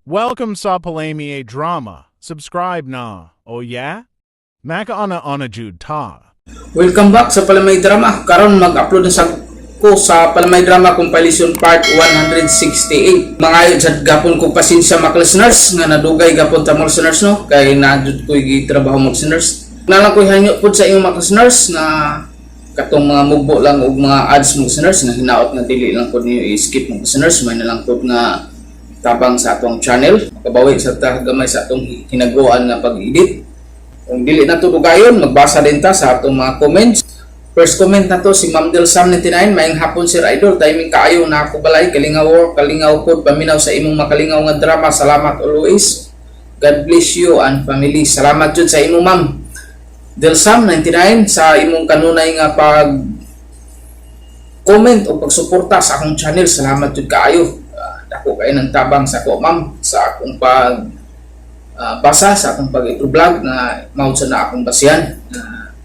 Welcome sa Palami Drama. Subscribe na. Oh yeah? Makauna-una jud ta. Welcome back sa Palamay Drama. Karon mag-upload na sa ko sa Palamay Drama Compilation Part 168. Mangayo sad gapon ko pasensya, mga listeners, nga nadugay gapon ta, mga listeners, no, kay naa jud ko trabaho, mga listeners. Nalang ko hanyo pud sa inyong mga listeners nga katong mga mugbo lang og mga ads, mga listeners, nga hinaot nga dili lang pud niyo i-skip, mga listeners, may na lang pud nga tabang sa atong channel. Makabawi sa ta gamay sa atong hinaguan nga pag-edit. Kung dili na to dugayon, magbasa din ta sa atong mga comments. First comment na to si Ma'am Del Sam 99, "Maayong hapon, Sir Idol, timing kaayo na ako balay, kalingaw kalingaw pod paminaw sa imong makalingaw nga drama. Salamat always. God bless you and family." Salamat jud sa imo, Ma'am Del Sam 99, sa imong kanunay nga pag comment o pagsuporta sa akong channel. Salamat jud kaayo. Dako kaayo ng tabang sa ako, ma'am, sa akong pag basa sa akong pag-vlog na mao sa na akong basihan na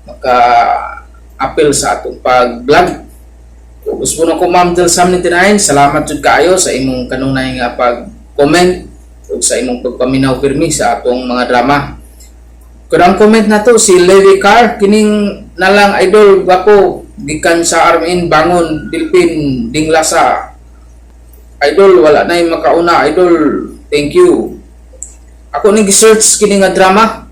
maka appeal sa atong pag-vlog. Ug gusto na ko, Ma'am Del Sam 99, salamat jud kaayo sa imong kanunay nga pag-comment ug sa imong pagpaminaw pirmi sa atong mga drama. Kanang comment na to si Levi Carr, "Kining nalang, idol, gwapo, gikan sa RMN, Bangon Delpin Dinglasa. Idol, wala na yung makauna, idol. Thank you." Ako ni search kini nga drama.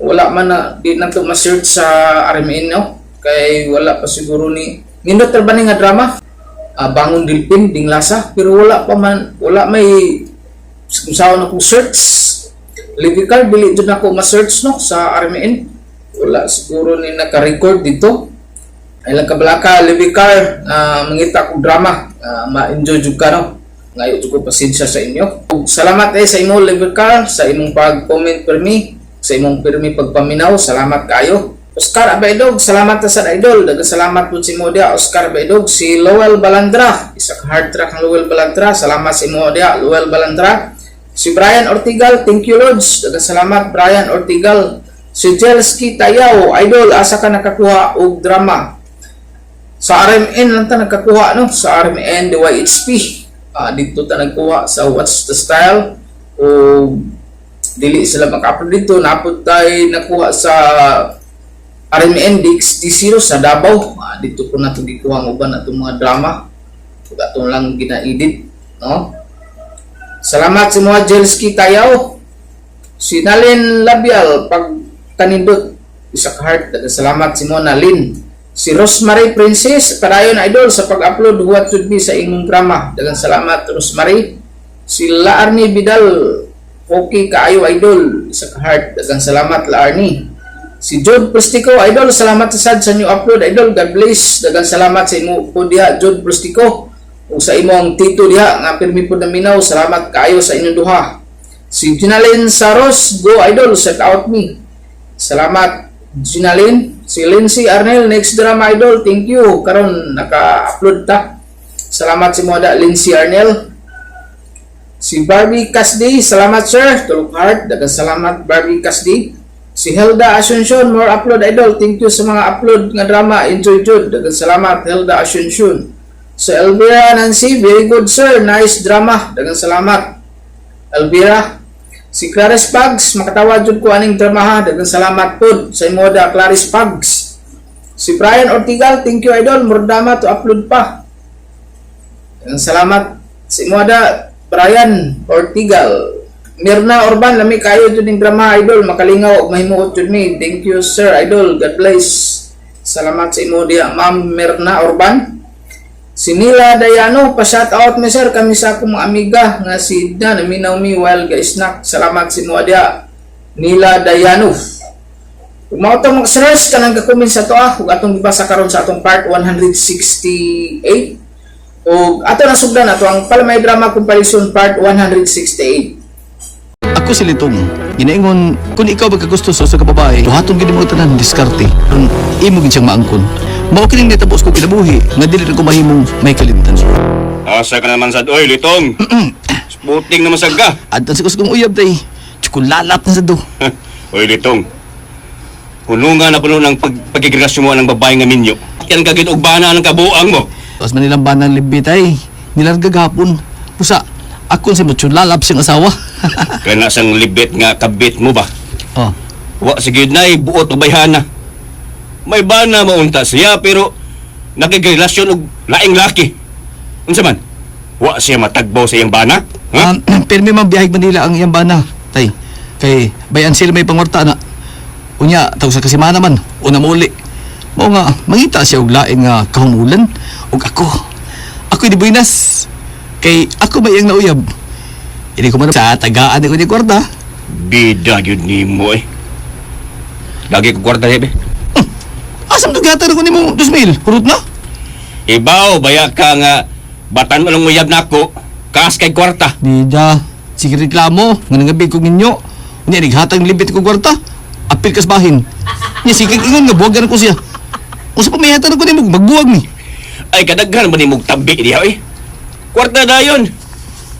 Wala man na, di na to ma-search sa RMN, no, kay wala pa siguro ni. Nindot ra ba ni nga drama? Ah, Bangon Delpin Dinglasa, pero wala pa man, wala may kung saan ako search. Levi Carr, dili jud ako ma-search, no, sa RMN. Wala siguro ni naka-record dito. Ay lang kabalaka, Levi Carr, mangita kog drama, ma-enjoy jud ka, no. Ngayo jud ko pasensya sa inyo. Ug salamat eh sa imo, Levi Carr, sa imong pag-comment permi, sa imong pirmi pagpaminaw, salamat kayo. Oscar Abaidog, salamat ta sa idol. Daghang salamat po sa imo diya, Oscar Abaidog. Si Lowell Balandra, isa ka hard track ang Lowell Balandra. Salamat sa imo diya, Lowell Balandra. Si Brian Ortigal, thank you, Lods. Daghang salamat, Brian Ortigal. Si Jelski Tayaw, "Idol, asa ka nakakuha og drama?" Sa RMN lang ta nagkakuha, no, sa RMN DYHP. Dito ta nagkuha sa What's the Style o dili sila maka-upload dito, napod tay nakuha sa RMN DXD0 sa Davao. Dito ko na ito gikuha ang uban atong mga drama ug atong lang gina-edit, no. Salamat sa mga Jelski Tayaw. Si Nalin Labial, pag kanindot, isa ka heart. Daghang salamat si mo, Nalin. Si Rosemary Princess, "Padayon, idol, sa pag-upload, what should be sa imong drama." Daghang salamat, Rosemary. Si Laarni Vidal, "Okay kaayo, idol," isa ka heart. Daghang salamat, Laarni. Si Jod Prestico, "Idol, salamat sa sad sa new upload, idol. God bless." Daghang salamat sa imo po diha, Jod Prestico. Ug sa imong tito diha nga pirmi po naminaw, salamat kaayo sa inyong duha. Si Ginalyn Saros, "Go idol, shout out me." Salamat, Ginalyn. Si Lindsay Arnel, "Next drama, idol, thank you." Karon naka-upload ta. Salamat si Moda Lindsay Arnel. Si Barbie Casdi, "Salamat, sir." Tulok heart, daghang salamat, Barbie Casdi. Si Hilda Asuncion, "More upload, idol. Thank you sa mga upload nga drama. Enjoy jud." Daghang salamat, Hilda Asuncion. Si Elvira Nancy, "Very good, sir. Nice drama." Daghang salamat, Elvira. Si Clarice Pags, "Makatawa jud ko aning drama ha." Daghang salamat pod sa imo da, Clarice Pags. Si Brian Ortigal, "Thank you, idol. More drama to upload pa." Daghang salamat sa imo da, Brian Ortigal. Mirna Orban, "Lami kayo jud ning drama, idol, makalingaw ug mahimuot jud mi. Thank you, sir, idol. God bless." Salamat sa imo diha, Ma'am Mirna Orban. Si Nila Dayano, "Pa-shout out mi, sir, kami sa akong mga amiga nga si Edna, naminaw mi while ga snack." Salamat sa imo diha, Nila Dayano. Ug mao to, mga sirs, kanang ga-comment sa ato ug atong gibasa karon sa atong part 168. Ug ato na sugdan ato ang Palamay Drama Compilation Part 168. Ako si Litong. Ginaingon, kung ikaw magkagusto sa usa ka babae, buhaton gid mo tanan diskarte. Aron imo gid siyang maangkon. Mao kining nitabo sa kinabuhi nga dili ra ko mahimong may kalimtan. Asa ka naman sad, oy, Litong? Sputing naman sad ka. Adto sa kong uyab tay. Tsukulalat na sa do. Oy, Litong. Puno nga na puno ng pagkikrelasyon mo ng babae nga minyo. Yan ka gid og bana ng kabuang mo. Tapos man nilang banang libi tay. Nilarga gahapon. Pusa, Akon si Mucho lalab siyang asawa. Kana sang libit nga kabit mo ba? Oh. Wa sige na buot og bayhana. May bana maunta siya pero nakigrelasyon og laing laki. Unsa man? Wa siya matagbaw sa iyang bana? Ha? Pirmi man biyahig Manila ang iyang bana, tay. Kay bayan sila may pangwarta na. Unya, tawag sa kasimana man, una muli. Mao nga, mangita siya og lain nga kahumulan. Ug ako, ako'y di buinas. Kay ako may iyang nauyab. Hindi ko man sa tagaan ko ni kwarta. Bida gyud nimo eh. Lagi ko kwarta eh. Asam to gata ko nimo 2,000? Hurot na? Ibaw baya ka nga batan mo lang uyab nako. Kas kay kwarta. Bida, sige reklamo, nga nangabi ko ninyo. Unya, naghatag libit ko kwarta. Apil kas bahin. Nya, sige ingon nga, buwagan ko siya. Unsa pa may hatag ko nimo, magbuwag ni. Ay kadaghan man nimog tabi diha eh. Kwarta dayon.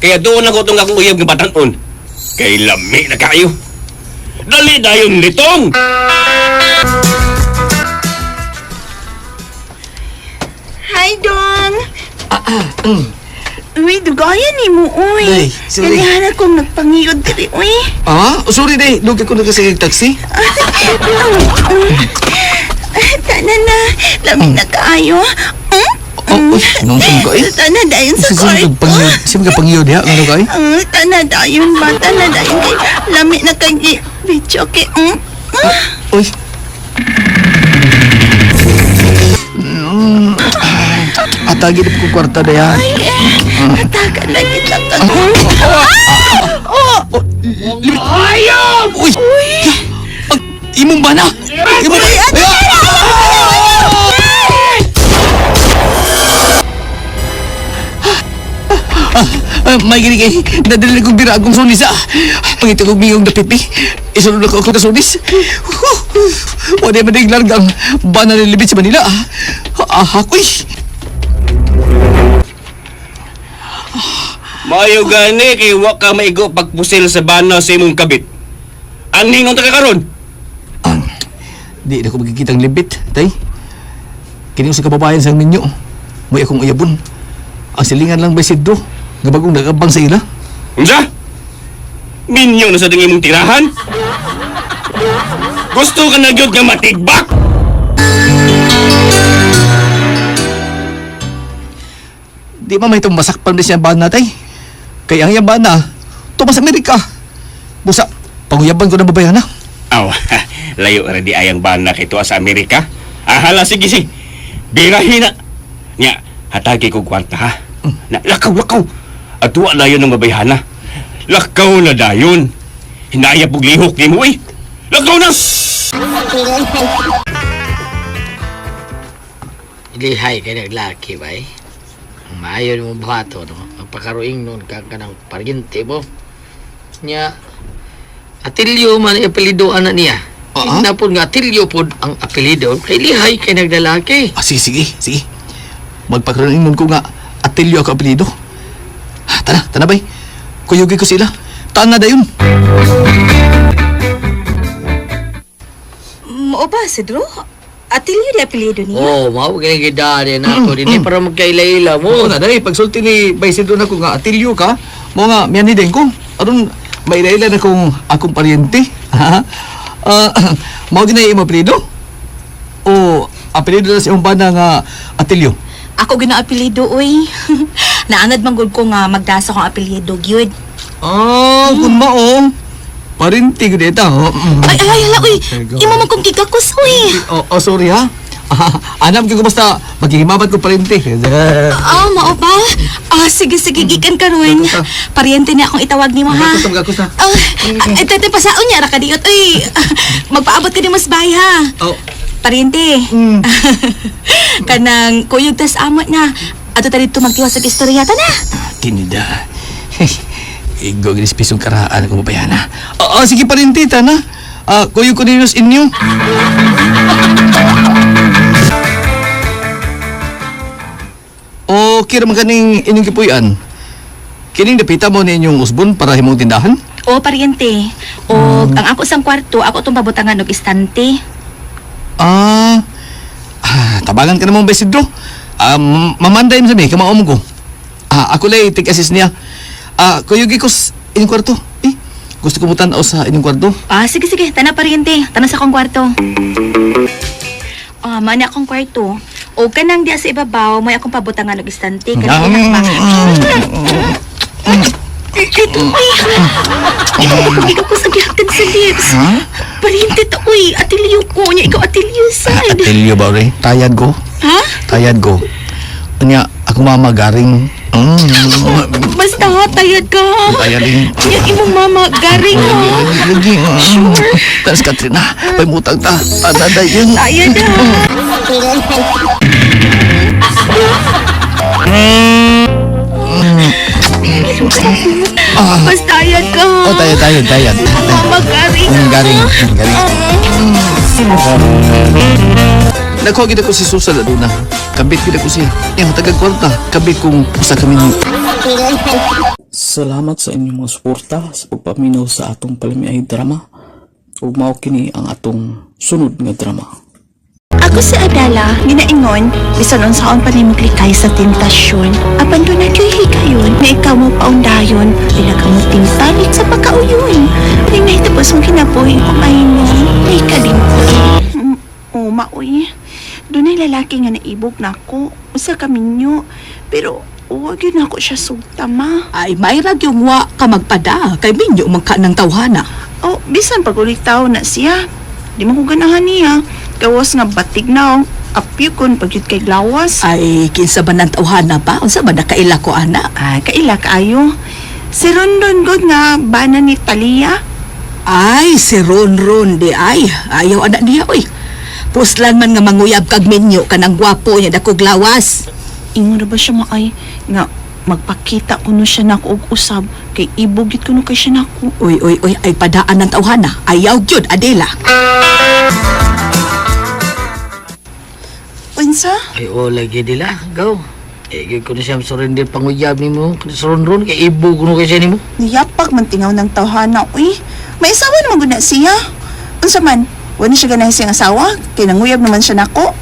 Kaya doon ako tong akong uyab nga batanon. Kay lami na kayo. Dali dayon litong. Hi, Don. Uy, dugayan ni mo, uy. Day, sorry. Kailangan akong nagpangiyod diri, uy. Ah, oh, sorry day, lugi ko na kasi taxi. Tana na, lami na kaayo. Hmm? Oh, uy, nung ka eh. Tana dayon sa Sino kwarto. ka pangiyod? Sino ka pangiyod diha? Ngano ka eh? Tana dayon ba? Tana dayon kay lami na kay bitch, okay? Mm? Uy. Atagi na po ko kwarta na yan. Ay, eh, atakan lang kita ka. Oh! Ayop! Uy! Uy! Imong ba na? Imong ba? May gini kay nadala kong bira akong sunis ah. Pangito kong miyong dapipi. Isulod ako ako kasunis. Wala man ding largang bana nilibit sa Manila. Ah, uy! Maayo gani kay wa ka maigo pagpusil sa bana sa imong kabit. Anhin unta ka karon? Di na ko magkikitang libit, tay. Kini sa kababayan sang ninyo. May akong uyabon. Ang silingan lang ba sidro? Nga bagong nagabang sa ila. Unsa? Minyo na sa ding imong tirahan? Gusto ka na gyud nga matigbak? Di ba may itong masakpan din siya bana, tay? Kaya ang iyang bana, tumas Amerika. Busa, panguyaban ko ng babayan na. Aw, layo ra di ayang bana kay tuwa sa Amerika. Ahala sige sige. Birahin na. Nya, hatagi ko kwarta ha. Na lakaw lakaw. At wa layo ng babayhana. Lakaw na dayon. Hinaya pug lihok nimo eh. Lakaw na. Lihay kay naglaki ba eh. Maayo mo buhato no. Magpakaruing nun ka kanang paryente mo. Nya Atilyo man ang apelyido ana niya. Oo. Na pod nga Atilyo pod ang apelyido kay lihay kay naglalaki. Ah, sige, sige, sige. Magpakaroon ko nga, Atilio ako apelido. Ah, tara, tara bay. Kuyugi ko sila. Taan na dayon. Mao ba, Sidro? Atilyo di apelyido niya. Oh, mao gani gidari na ako dinhi para magkaila-ila mo. Oo na, dali. Pagsulti ni Bay Sidro na ko nga, Atilio ka, mo nga, miyan ni din ko. Aron, may na kong akong paryente. Ah, mao ginay imo apelyido? O apelyido na sa imong bana nga Atilio? Ako gina apelyido, uy. Naanad man gud ko nga magdasa kong apelyido gyud. Ah, kung mao. Parinti ko dito. Oh. Ay, ay, ala, uy. Imo man kong gigakos, uy. Oh, oh, sorry ha. Anam ko basta maghihimabat ko parinti. Ah, mao ba? Ah, sige, sige, gikan karon. Paryente niya akong itawag nimo ha. Magakos na, magakos na. Ah, ay, tete, pasaon niya ra ka diot, uy. Magpaabot ka ni mas bay ha. Oh, Paryente. Kanang kuyog tas amo na. Ato ta dito magtiwas og istorya ta na. Tinida. Igo ginis pisong karaan ko mabayana. Oo, sige parinti ta na. Ah, kuyo ko ninyo inyo. O kira man kaning inyong kipuy-an. Kining dapita mo ninyong usbon para himong tindahan? O paryente. O ang ako sang kwarto, ako tong pabutangan og istante. Ah, tabangan ka namang Isidro. Ah, mamanday mo sa mi, kamao mo ko. Ah, ako lay tig-assist niya. Ah, kuyugi ko sa inyong kwarto. Eh, gusto ko mo tanaw sa inyong kwarto. Ah, sige, sige. Tana paryente. Tana sa akong kwarto. Ah, mani akong kwarto. O kanang diya sa ibabaw, may akong pabutangan og istante. Kanang inak ba? Ito, uy! Ikaw ko sa gihatag sa lips. Paryente ta, uy. Atilyo ko. Nya, ikaw atilyo sad. Atilyo ba, ore? Tayad ko. Ha? Tayad ko. Unya, ako mama garing. Basta ha, tayad ka. Tayad din. Nya, imong mama, garing ha. Lagi. Sure. Tapos Katrina, pamutang ta. Tanaday yun. Tayad ha. Basta tayad ka. Oh, tayad, tayad, tayad. Mama, garing Garing, garing. Nakuha gid ako si Susan Aduna. Kabit gid ako siya. Yang tagag kwarta, kabit kung usa kami ni Salamat sa inyong mga suporta sa pagpaminaw sa atong palamiay drama. Ug mao kini ang atong sunod nga drama. Ako si Adela, ginaingon, bisan unsaon pa nimo likay sa tentasyon. Apan doon na kayo higayon, na ikaw mo paundayon, pila ka mo timpalik sa pagkauyon. Ning nahitapos mong kinabuhi ko ay mo, may kalingkod. Oh, maoy. Doon ay lalaki nga naibog na ako, usa ka minyo, pero wag yun ako siya sugtama. Ay, may yung wa ka magpada kay minyo man ka ng tawhana. Oh, bisan pag ulit tao na siya. Di mo ko ganahan niya. Gawas nga batig na, oh. Apyo kon pag yun kay glawas. Ay, kinsa ba ng tawhana ba? Unsa ba nakaila ko ana? Ah, kaila kaayo. Si Rondon god nga bana ni Talia. Ay, si Ron Ron di ay. Ayaw ana niya oy. Puslan man nga manguyab kag minyo kanang gwapo niya dakog lawas. Ingon ra ba siya maay nga magpakita kuno siya nako og usab kay ibog gid kuno kay siya nako. Uy, uy, uy, ay padaan ng tawhana. Ayaw gyud, Adela. Unsa? Ay, oh, lagi nila. Go. Eh, gyud ko na siya surrender panguyab nimo. Surrender kay ibo kuno kay siya nimo. Niyapak man tingaw ng tawhana uy. May asawa naman gud na siya. Unsa man? Wala siya ganahan siyang asawa kay nanguyab naman siya nako.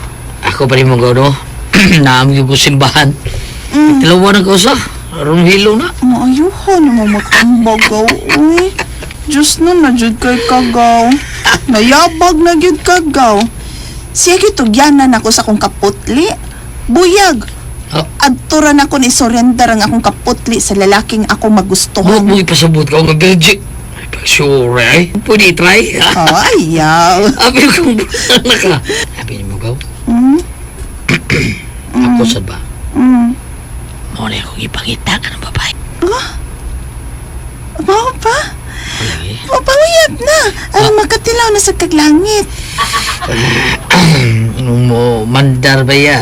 Ako pa rin mo go, no? Naam yung ko simbahan. Tilawa na ko sa. Aron hilo na. Maayuhan mo magtambagaw uy. Diyos na na jud kay kagaw. Nayabag na gyud kagaw. Siya gitugyanan ako sa akong kaputli. Buyag. Oh. Adturan ako ni surrender ang akong kaputli sa lalaking ako Buot magustuhan. mo ipasabot ka nga Belgic. Ay, pag sure ay. Pwede i-try. Oh, ayaw. Abi kong naka. Abi mo gaw. Mm, Ako sa ba? mm. Mo na akong ipangita ka ng babae. Mao pa? Lagi. Mapawayab na. Aron makatilaw na sa kaglangit. Mo mandar ba ya?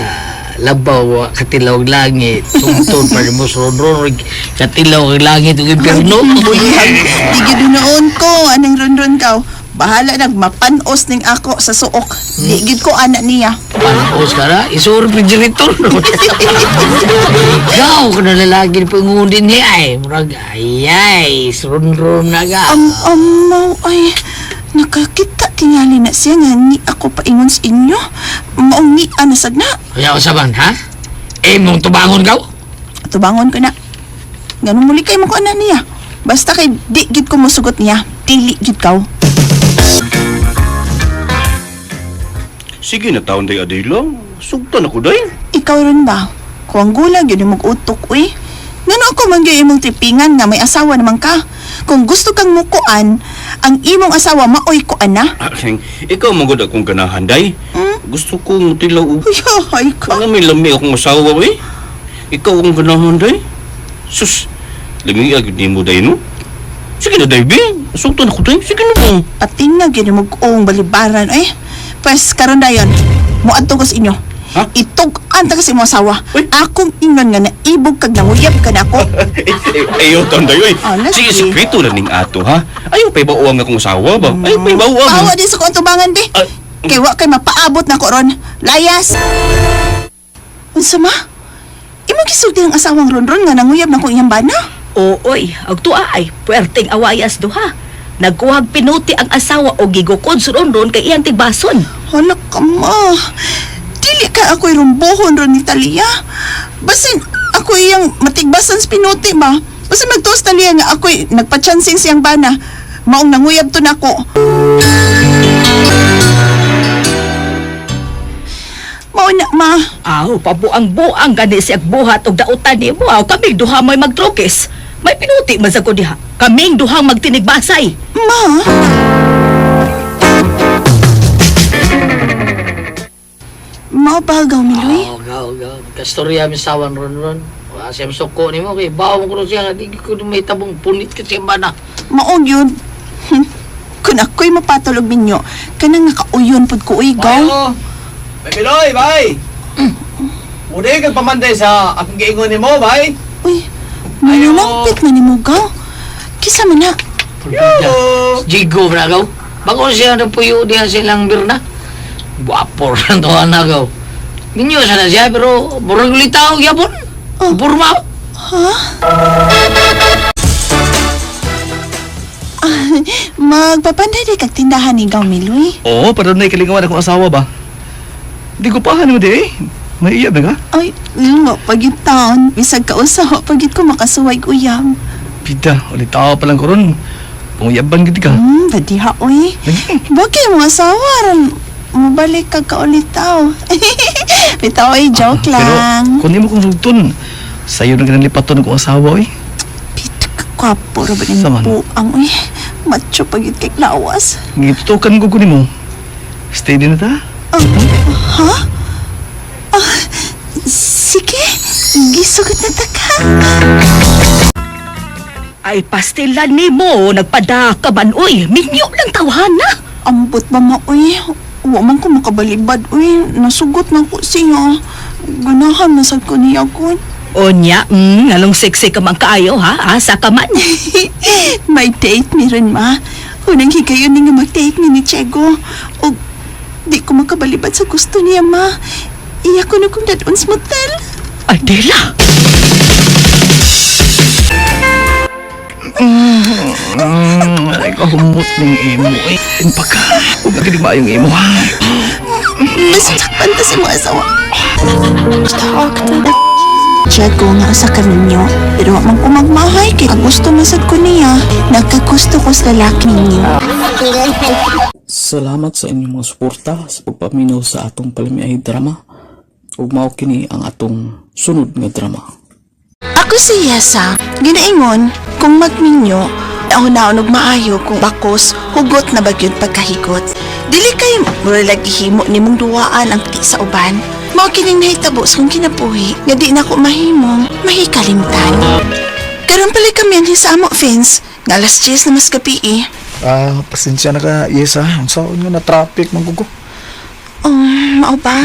Labaw wa katilaw og langit. Tungtong pa mo sunod katilaw og langit ug impierno. Buyag. Di gid noon ko anang ronron kaw. Bahala nag mapanos ning ako sa suok. Di gid ko ana niya. Panos ka na, iso refrigerator. Ikaw, kung nalalagi ni pangundin niya ay, murag, ay, ay, surunrun na ka. Ang amaw ay nakakita tingali na siya nga ni ako paingon sa inyo. Maong ni ana sad na. Kaya usaban, ha? Eh, mong tubangon ka? Tubangon ko na. Ganun muli kay mo ko ana niya. Basta kay di gid ko mosugot niya. Dili gid kaw. Sige na taon day Adela. Sugtan ako day. Ikaw ron ba? Kuwang gulag yun imong utok uy. Ngano ako man gyud imong tripingan nga may asawa naman ka. Kung gusto kang mukuan, ang imong asawa maoy kuan na. Ah, ikaw man gud akong ganahan day. Gusto kong tilaw og Uy, ay ka. Ano may lami akong asawa eh. Ikaw ang ganahan day. Sus, lami agad ni mo day no. Sige na day, be. Sugtan ako day. Sige na ba? Patingag yun imong uong balibaran eh. Pwes karon dayon, muadto ko sa inyo. Ha? Itug-an ta kasi imong asawa. Uy. Akong ingon nga naibog kag nanguyab ka nako. Ayaw taon day oy. Ah, lagi. Sige, sikreto na ning ato ha. Ayaw pa ibauang akong asawa ba? Ayaw pa ibauang. Pawa din sa kong tubangan di. Ah. Kay wa kay mapaabot na ko ron. Layas. Unsa ma? Imo gisulti ang asawang ronron nga nanguyab na kong iyang bana? Ooy, ag tuwa ay puwerteng awayas duha. Nagkuhag pinuti ang asawa o gigukod sa Ron Ron kay iyang tigbason. Hala ka ma. Dili ka ako'y rumbuhon ron ni Talia. Basin ako iyang matigbasan sa pinuti ba? Basta magtuos na niya nga ako'y nagpa-chancing siyang bana. Maong nanguyab to nako. Mao na, ma. Aw, pabuang-buang gani siya buhat og dautan nimo. Aw, kaming duha may magtrokis. May pinuti man sa ko diha. Kaming duhang magtinigbasay. Ma? Mao ba, Miloy? Oo, gaw, gaw. Kastorya mi sawan ron ron. Wa siyam suko nimo kay bawo mo kuno siya di ko may tabong punit ka siya bana. Maong yun. Kung ako'y mapatulog ninyo, kanang nakauyon pod ko, uy, gaw. Bay Piloy, bay! Muli kag pamanday sa akong giingon nimo, bay! Uy, manulampit man ni mo, gaw. Kisa man na. Jigo na gaw. Bago siya na puyo diha silang birna. Wapo ran to na gaw. Ninyo sana siya pero murag litaw gyapon. Oh. Burma. Magpapanday di kag tindahan ni Gaw Miloy. Oo, para na kalingawan akong asawa ba? Di ko pahan mo di eh. May iyab na ka? Ay, yun nga, pagit taon. Bisag kausa, pagit ko makasuway uyam. Pida, ulit tao pa lang ko ron. Panguyaban gid ka. Badiha, uy. Lagi. Bakit mo asawa ron? Mabalik ka kaulit tao. Bitaw, ay, joke Pero, lang. kung di mo kong sugton, sa'yo na ganang lipaton akong asawa, oy. Pita ka kwapo, ra ba ni Saman. buang, uy. Macho pagit kay lawas. Ngitutukan ko ko nimo. Steady na ta. Ah, ha? Ah, sige, gisugot na ta ka. Ay, pastilan nimo, nagpada ka man, uy. Minyo lang tawhan na. Ambot ba ma, uy? Wa man ko makabalibad, uy. Nasugot na ko siya. Ganahan na sad ko niya kun. Onya, ngalong seksi ka man kaayo, ha? Asa ka man. May date mi ron, ma. Unang higayon ni nga mag-date mi ni Chego. O, di ko makabalibad sa gusto niya, ma. Iya ko na kung dadon sa motel. Adela! Ay, kahumot ning imo, eh. Impaka. Huwag na kinig maayong imo, ha? Mas sakpan ta si mga asawa. Talk to the Chego nga sa kaninyo. Pero wa man ko magmahay kay ang gusto man sad ko niya. Nagkagusto ko sa lalaki ninyo. Salamat sa inyong mga suporta sa pagpaminaw sa atong palamiay drama. Ug mao kini ang atong sunod nga drama. Ako si Yesa. Ginaingon, kung magminyo, naon og maayo kung bakos, hugot na bagyod pagkahigot. Dili kay mura lagi himo nimong duwaan ang ti sa uban. Mao kining nahitabo sa kong kinabuhi nga di na ko mahimong mahikalimtan. Karon pala kami anhi sa amo, Vince. Nga alas 10 na mas gabi eh. Ah, pasensya na ka, Yesa. Ang saon nga na traffic man ko. Mao ba?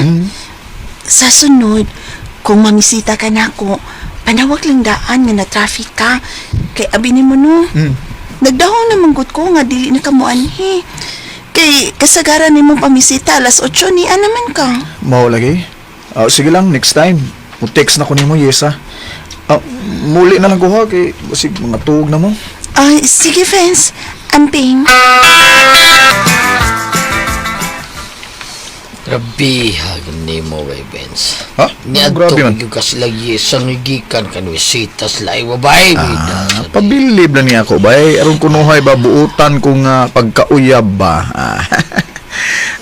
Sa sunod, kung mamisita ka na ako, panawag lang daan nga na-traffic ka. Kay abi nimo no. Nagdahong na manggut ko nga dili na kamuanhi. Kay kasagaran nimo pamisita alas 8 ni naman ka. Mao lagi. Ah, sige lang, next time. Mo-text na ko nimo, Yesa. Ah, muli na lang ko ha, kay basig mga tuog na mo. Ay, sige friends. Amping. Grabe ni mo bay Benz. Ha? Niadto Grabe man. gyud ka sila yesang gikan kanwisitas lahi babae. Ah, pabilib na niya ako, bay. Aron kunuhay ba, buutan ko nga pagkauyab ba. Ah,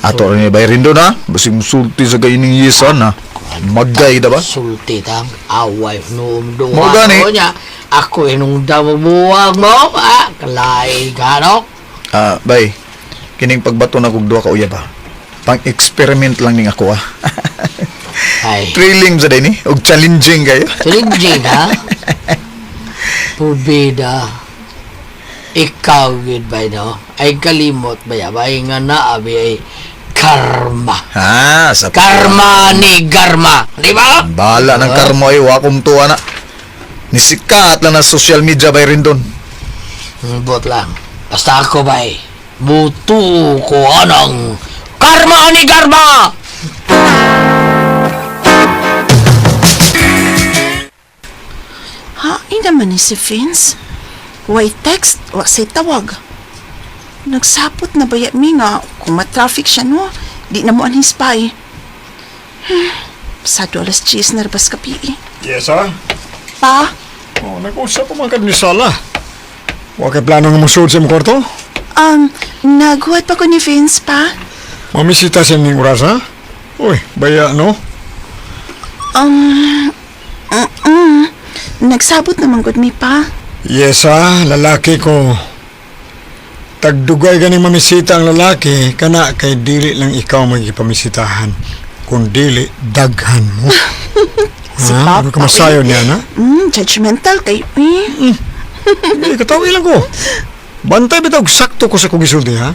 Ato rin bay rindo na. Basig musulti sa gaining Yesa na. Magay da ba? Sulti tang away noom duha. Mo gani. ko niya. Ako inong damabuwag mo. Ah, kalay ka no? Ah, bay. Kining pagbato na kog duha ka uyab ha. Pang-experiment lang ning ako ah. Ay. Thrilling sa din eh. Og challenging kayo. Challenging ha? Purbida. Ikaw gid ba no? Ay kalimot ba ya? Bay nga naabi ay karma. Ha, sa Karma ni garma. Di ba? Bala ng karmo ay wakom tuwa na. Nisikat lang na social media bay rin doon. Bot lang. Basta ako bay. Buto ko anang karma ni garma! Hain naman ni si Vince. Way text, wa say tawag. Nagsapot na baya mi nga kung matraffic siya no, di na mo anhing spy. Pasado alas 10 na rabas kapi eh. Yes, ha? Pa? Oh, nag-usap pa man ka ni Sala. Wa kay plano nga musulod sa imong kwarto? Naghuwat pa ko ni Vince pa. Mamisita siya ning oras, ha? Uy, baya, no? Um, mm, Nagsabot naman gud mi pa. Yes, ha? Lalaki ko. Tagdugay ganing mamisita ang lalaki, kana kay dili lang ikaw magipamisitahan. Kung dili, daghan mo. Si Ha? Ano Papa, ka masayo niya, na? Judgmental kayo eh. Hindi, katawi lang ko. Bantay bitaw, sakto ko sa kong isulti, ha?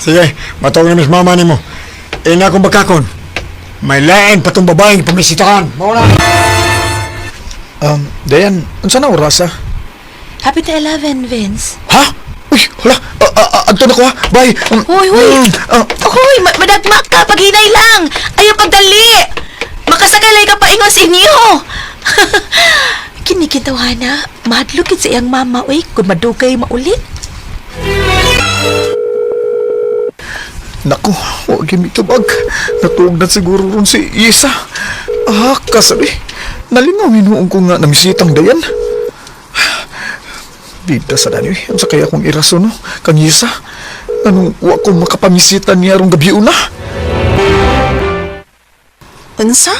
Sige, matawag na mis mama nimo. Ina akong bakakon. May lain patong babaeng pamisitahan. Mao na. Dayan, unsa na oras ah? Happy to 11, Vince. Ha? Uy, hala. Adto na ko ha. Bye. Hoy, hoy. Mm, Hoy, madagma ka. Paghinay lang. Ayaw pagdali. Makasakay ka paingon sa inyo. Kinikitaw, Hana. Mahadlok sa iyang mama, uy. Kung madugay mauli. Naku, wa gyud mitubag. Natuog na siguro ron si Isa. Ah, kasabi. Nalingaw hinuon ko nga namisitang Dayan. Bida sa dani, eh. Unsa kaya akong irason no? Kang Isa. Anong wa ko makapamisita niya rong gabi una? Unsa?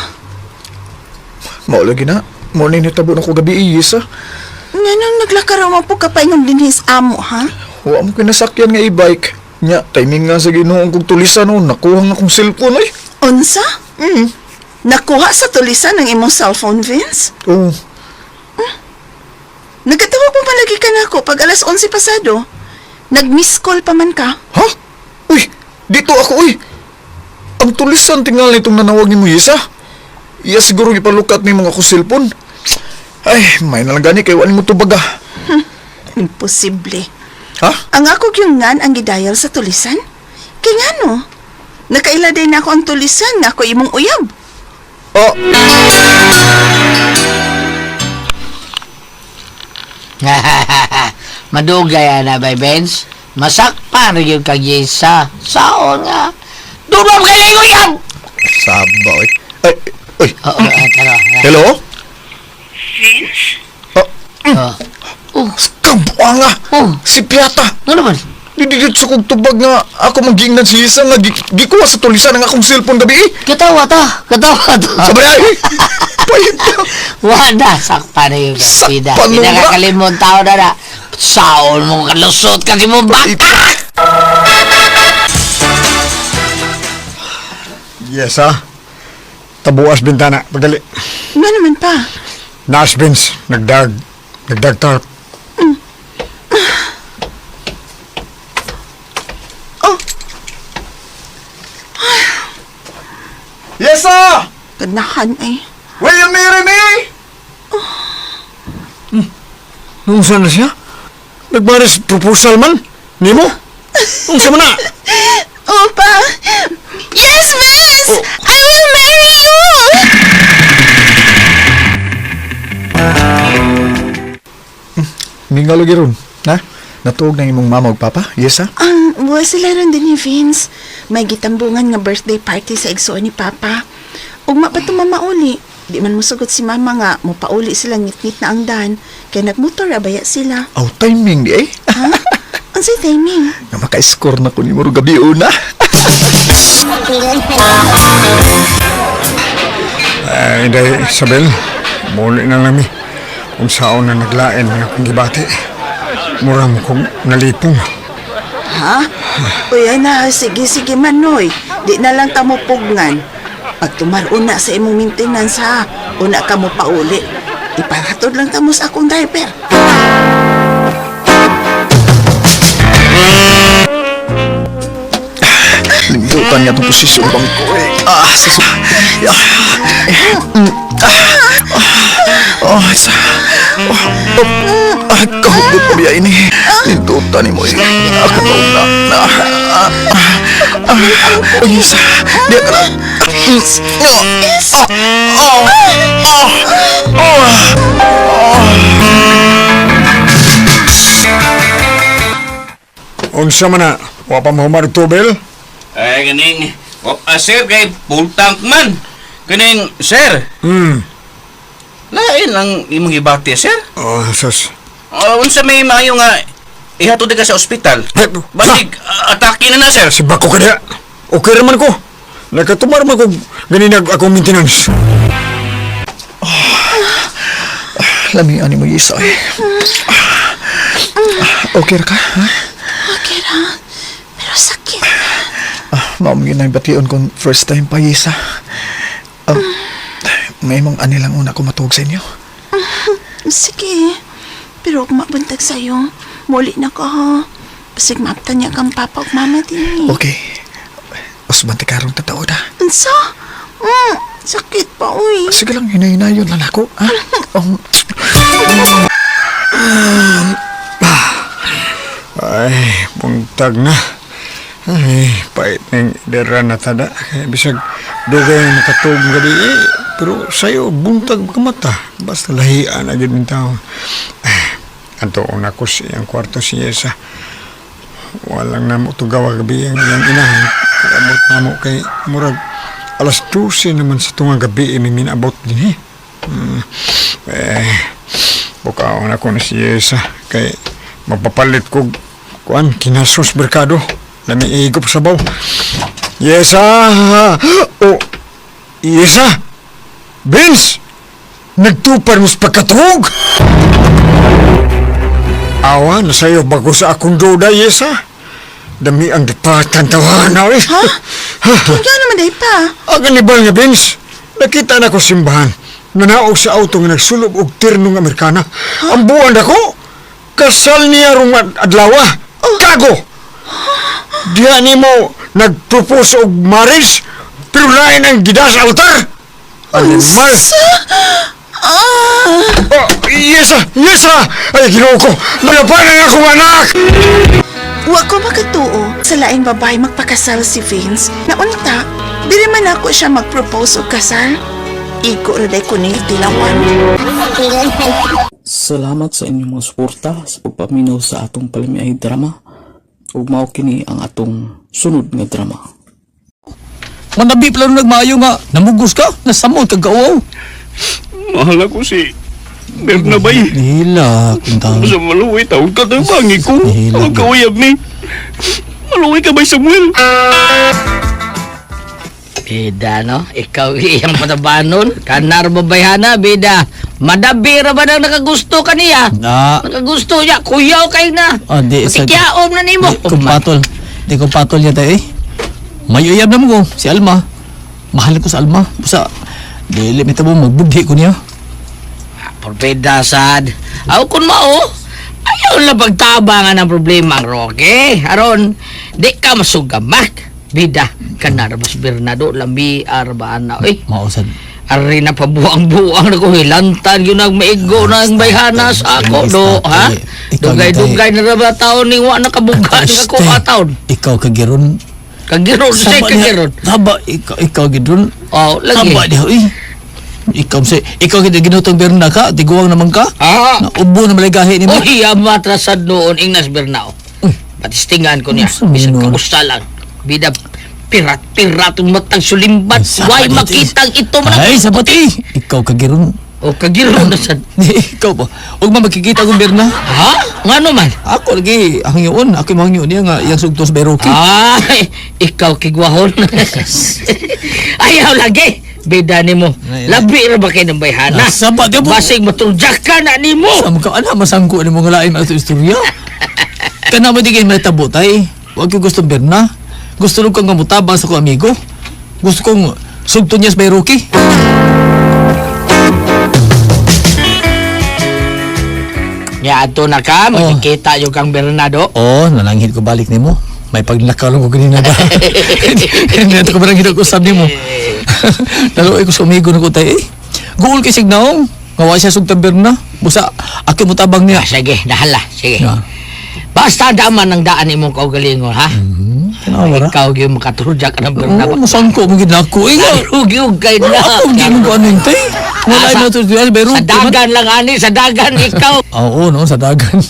Mao lagi na. Mao na nitabo na ko gabi Isa. Nganong naglakaraw man po ka paingon dinhi sa amo, ha? Wa mo kinasakyan nga e-bike. Nya, timing nga sa Ginoong kong tulisan no. Nakuha nga akong cellphone ay. Unsa? Nakuha sa tulisan ang imong cellphone, Vince? Oh, Nagkatawag mo palagi ka na ako pag alas 11 pasado. Nag-miss call pa man ka. Ha? Uy, dito ako uy. Ang tulisan tingal nitong nanawag ni mo Yisa. Iya siguro gipalukat ni mga ko cellphone. Ay, may na lang gani kay wala mo tubag ah. Imposible. Ha? Ang ako yung ngan ang gidayal sa tulisan? Kay ngano? Nakaila din ako ang tulisan nga ako imong uyab. Oh, Madugay ana bay Benz. Masakpan ra gyud kag Yesa. Saon nga. Dulom kay uyab. saba oy. Ay, oy. Oo, tara. Hello? Vince? Oh, Oh. kabuanga. Oh. Si Piata. Ano naman? Di dito sa kong tubag nga ako magingnan si Yisa nga gikuha sa tulisan ang akong cellphone gabi eh. Katawa ta. Katawa ta. Sabay ay. Pahit na. Wala, sakpan na yun. Pida. Sakpan Pida na. kakalimon tao na na. Saon mong kalusot kasi mo baka. Yes, ha? Tabuas bintana. Pagdali. Nga naman pa. Naas, Vince. Nagdag. Nagdag tarp. Oh, Yesa! ganahan ay. Will you marry me? Nung saan na siya? Nagmaris proposal man? Nimo? Nung sa man na? Opa! Yes, Vince! I will marry you! Mingaw lagi ron. Ha? Natuog na imong mama ug papa? Yes, ha? Ang buwa sila ron din ni Vince. May gitambungan nga birthday party sa igsuon ni Papa. Ugma pa to mama uli. Di man musugot si mama nga, mupauli sila ngit-ngit na ang dan. Kaya nagmotor abaya sila. Aw, timing di eh. Ha? Unsay timing? Nga maka-score na ko ni Muro gabi una. Ay, day, Isabel. Muli na lang mi. Kung saon na naglain nga akong gibati. Mura mo kong nalipong. Ha? Uy, ana, sige, sige, Manoy. Di na lang ka mo pugnan. Pag tumaruna sa imong maintenance, ha? Una ka mo pauli. Ipahatod lang ka mo sa akong driver. Limdutan nga itong posisyon bang ko eh. Ah, sa Ah, eh, ah, ah, oh, sa... Oh, oh, ah, kahugot pa biya ini. Limdutan ni mo eh. Ako na na. Ah, ah, ah, oh, yes. Di ka na. Oh, oh, oh, oh, oh. Unsa man na? Wa pa mo tubel? Ay, kaning, oh, sir, kay full tank man. Kaning, sir, Lain ang imong gibati, sir. Oh, sus. Unsa may maayo nga ihatod ka sa ospital? Ay, Basig atake na na, sir. Si bako ka diha. Okay raman ko. Nakatumar man ko ganina akong maintenance. Lami ani mo Yisa eh. Okay ra ka? Ha? Okay ra. Pero sakit. Ah, mao mo yun ang bation kung first time pa Yisa. May mong ani lang una ko matuog sa inyo. Sige. Pero huwag mabuntag sa'yo. Muli na ko, ha. Basig maaptan niya kang papa ug mama din. eh. Okay. Usban ti karong tataod ha. Unsa? Sakit pa, uy. Sige lang, hinahinayon lang ako. Ha? Ay, buntag na. Ay, pait ng idara na tada. Kaya bisag dugay na nakatug gabi eh. Pero sa'yo, buntag ka mata. Basta lahian na gid tao. Ay, anto una ko sa iyang kwarto si Yesa. Walang namo tugawa gabi ang iyang inahan. Abot namo kay murag alas 12 naman sa tungang gabi eh, may minabot din eh. Eh, bukaon ako na si Yesa. Kay magpapalit ko kuan kinasos merkado. Lami igop sabaw. Yesa! Oh, Yesa! Vince! Nagtupar mo sa pagkatuog! Awa, nasayo bago sa akong duda, Yesa. Dami ang dipatan tawahan eh. Ha? Kaya naman day pa. Ang anibal nga, Vince. Nakita na ko simbahan. Nanaog sa auto nga nagsulob og tirnong Amerikana. Ang buwan ako, kasal niya rong adlawa. Kago! Diya nimo nagpropose og marriage, pero lain ang gida sa altar. Animal! Ah! Oh, yes, ah! Yes, ah! Ay, ginoo ko! Nalaban ang akong anak! Wa ko makatuo sa laing babae magpakasal si Vince. Naunta, dili man ako siya mag-propose og kasal. Igo ra day ko ni tilawan. Salamat sa inyong mga suporta sa pagpaminaw sa atong palamiay drama. Ug mao kini ang atong sunod nga drama. Manabi plano nagmaayo nga namugos ka, nasamot kag kauaw. Mahal ako si Bernabay. Nihila kung Sa maluwi, tawag ka ng bangi ko. Nihila. Tawag ka uyab ni. Maluwi ka ba, Samuel? Bida, no? Ikaw iyang patabanon. Kanar babayhana, bida. Madabi ra ba nang nakagusto ka niya? Na, Nakagusto niya, kuyaw kayo na. ah, di sa Tikyaom na nimo. Di ko patol. Di ko patol niya tayo eh. May uyab naman ko, si Alma. Mahal ko sa Alma. Basta, dili mi tabo magbudhi ko niya. Porbeda sad. Aw kun mao, ayaw na pagtabangan ang problema ang Roque. Aron, di ka masugamak. Bida, kanar mas Bernardo, lami arbaan na. Uy, Mausad. ari na pabuang-buang na ko hilantan yun ang maigo na ang bayhana sa ako do ha dugay-dugay na ra ba taon ni wa nakabuga ni ako ataon Ikaw kagiron. kagiron say Saba niya- kagiron Saba, ikaw giron. oh lagi Saba niya, eh. Ikaw, si, ikaw gid ginutong Berna ka, tiguang naman ka. ah Na ubo na maligahi nimo. Uy, amatrasad noon Ignas Bernao. Uy. Patistingan ko niya. Unsa Bisan man nun? kausa lang. Bida pirat-pirat ang matang sulimbat. Saba Why niya, makitang ito man Ay, sabat eh. Ikaw kagiron. O kagiron na sad. Ikaw ba? Huwag man magkikita kong Berna. Ha? Ngano man? Ako lagi hangyoon, ako yung hangyoon niya nga iyang sugtos Beroki. Ay, ikaw kigwahon. Ayaw lagi. Bida nimo. Ay, ay. Labi ra ba kay ng bayhana? Ah, saba, di ba? Basig matuljakka ka na nimo. Sa mga anak, masangko ni mga lain ato istorya. Kana mo di kayo matabo tay. Huwag ko gusto Berna. Gusto lang kang gamutaba sa ko amigo. Gusto kong sugto niya sa Beroki. Ya ato na ka, makikita yung kang Bernardo. Oo, oh, nalanghit ko balik nimo. May pagnakaw ko ganina ba? Hindi na ko barang hinag-usab nimo. Naluoy ko sa amigo na ko tay eh. Guol kay signaong. Ngawa siya sugtang Berna. Busa, ako mo tabang niya. Ah, sige, dahala, sige. Ya. Basta daman ang daan imong kaugalingon, ha? Tanawa ra. Ikaw gyud makaturjak ka ng Bernardo. Oo, masangko mo gid nako eh. Rugi og kay na. Ako hindi mo ko ano yun, tay. Wala Ah, na ito, pero Sa dagan lang ani, sa dagan ikaw. Oo, no, sa dagan.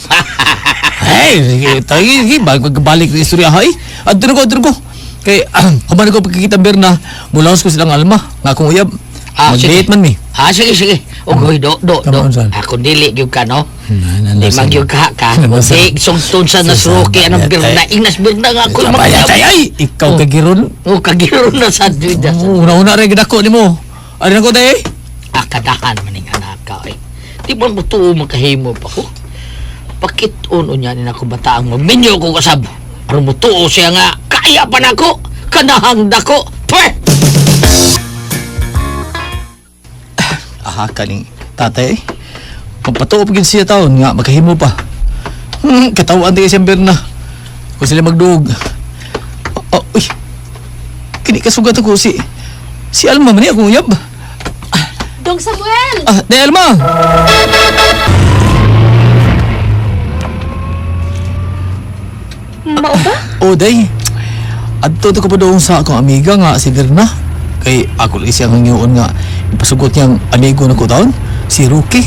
Hey, sige, tayo, sige, bago balik ng istorya, hay. Adto na ko, adto na ko. Kay, human ko pagkikita Berna, mulaos ko silang alma, nga akong uyab. Ah, sige. Mag-date man mi. Ah, Ah, sige, sige. Ugoy, do, do, do. Tama, unsan? Ako dili gyud ka, no? Na, na, Di na, man gyud ka ka. Na, na, Di sugton sa nasruki anong birna. Ingnas birna nga ako. Ay, ay, ay! Ikaw Oh. kagiron. Oh, kagiron na sa duda. Oh, una-una rin gidako nimo. Ari na ko day. Akadahan maning anak ka, eh. Di ba mo tuo makahimo pa ko? Pakit-on unya ni ako bataang magminyo ko kasab. Aron mo tuo siya nga, kaya pa nako, kanahang dako. Pweh! Aha, kaning tatay. Eh. Pagpatuo pa gid siya taon nga makahimo pa. Katawaan tayo siyang Berna. Kung sila magduog. Oh, oh, uy. Kini kasugat ako si si Alma man ni akong uyab. Dong Samuel! Ah, day Alma. Mao ba? Oh, day. Adto to ko pa doon sa akong amiga nga si Verna. Kay ako lagi siyang hangyoon nga ipasugot niyang amigo na ko taon, si Rookie.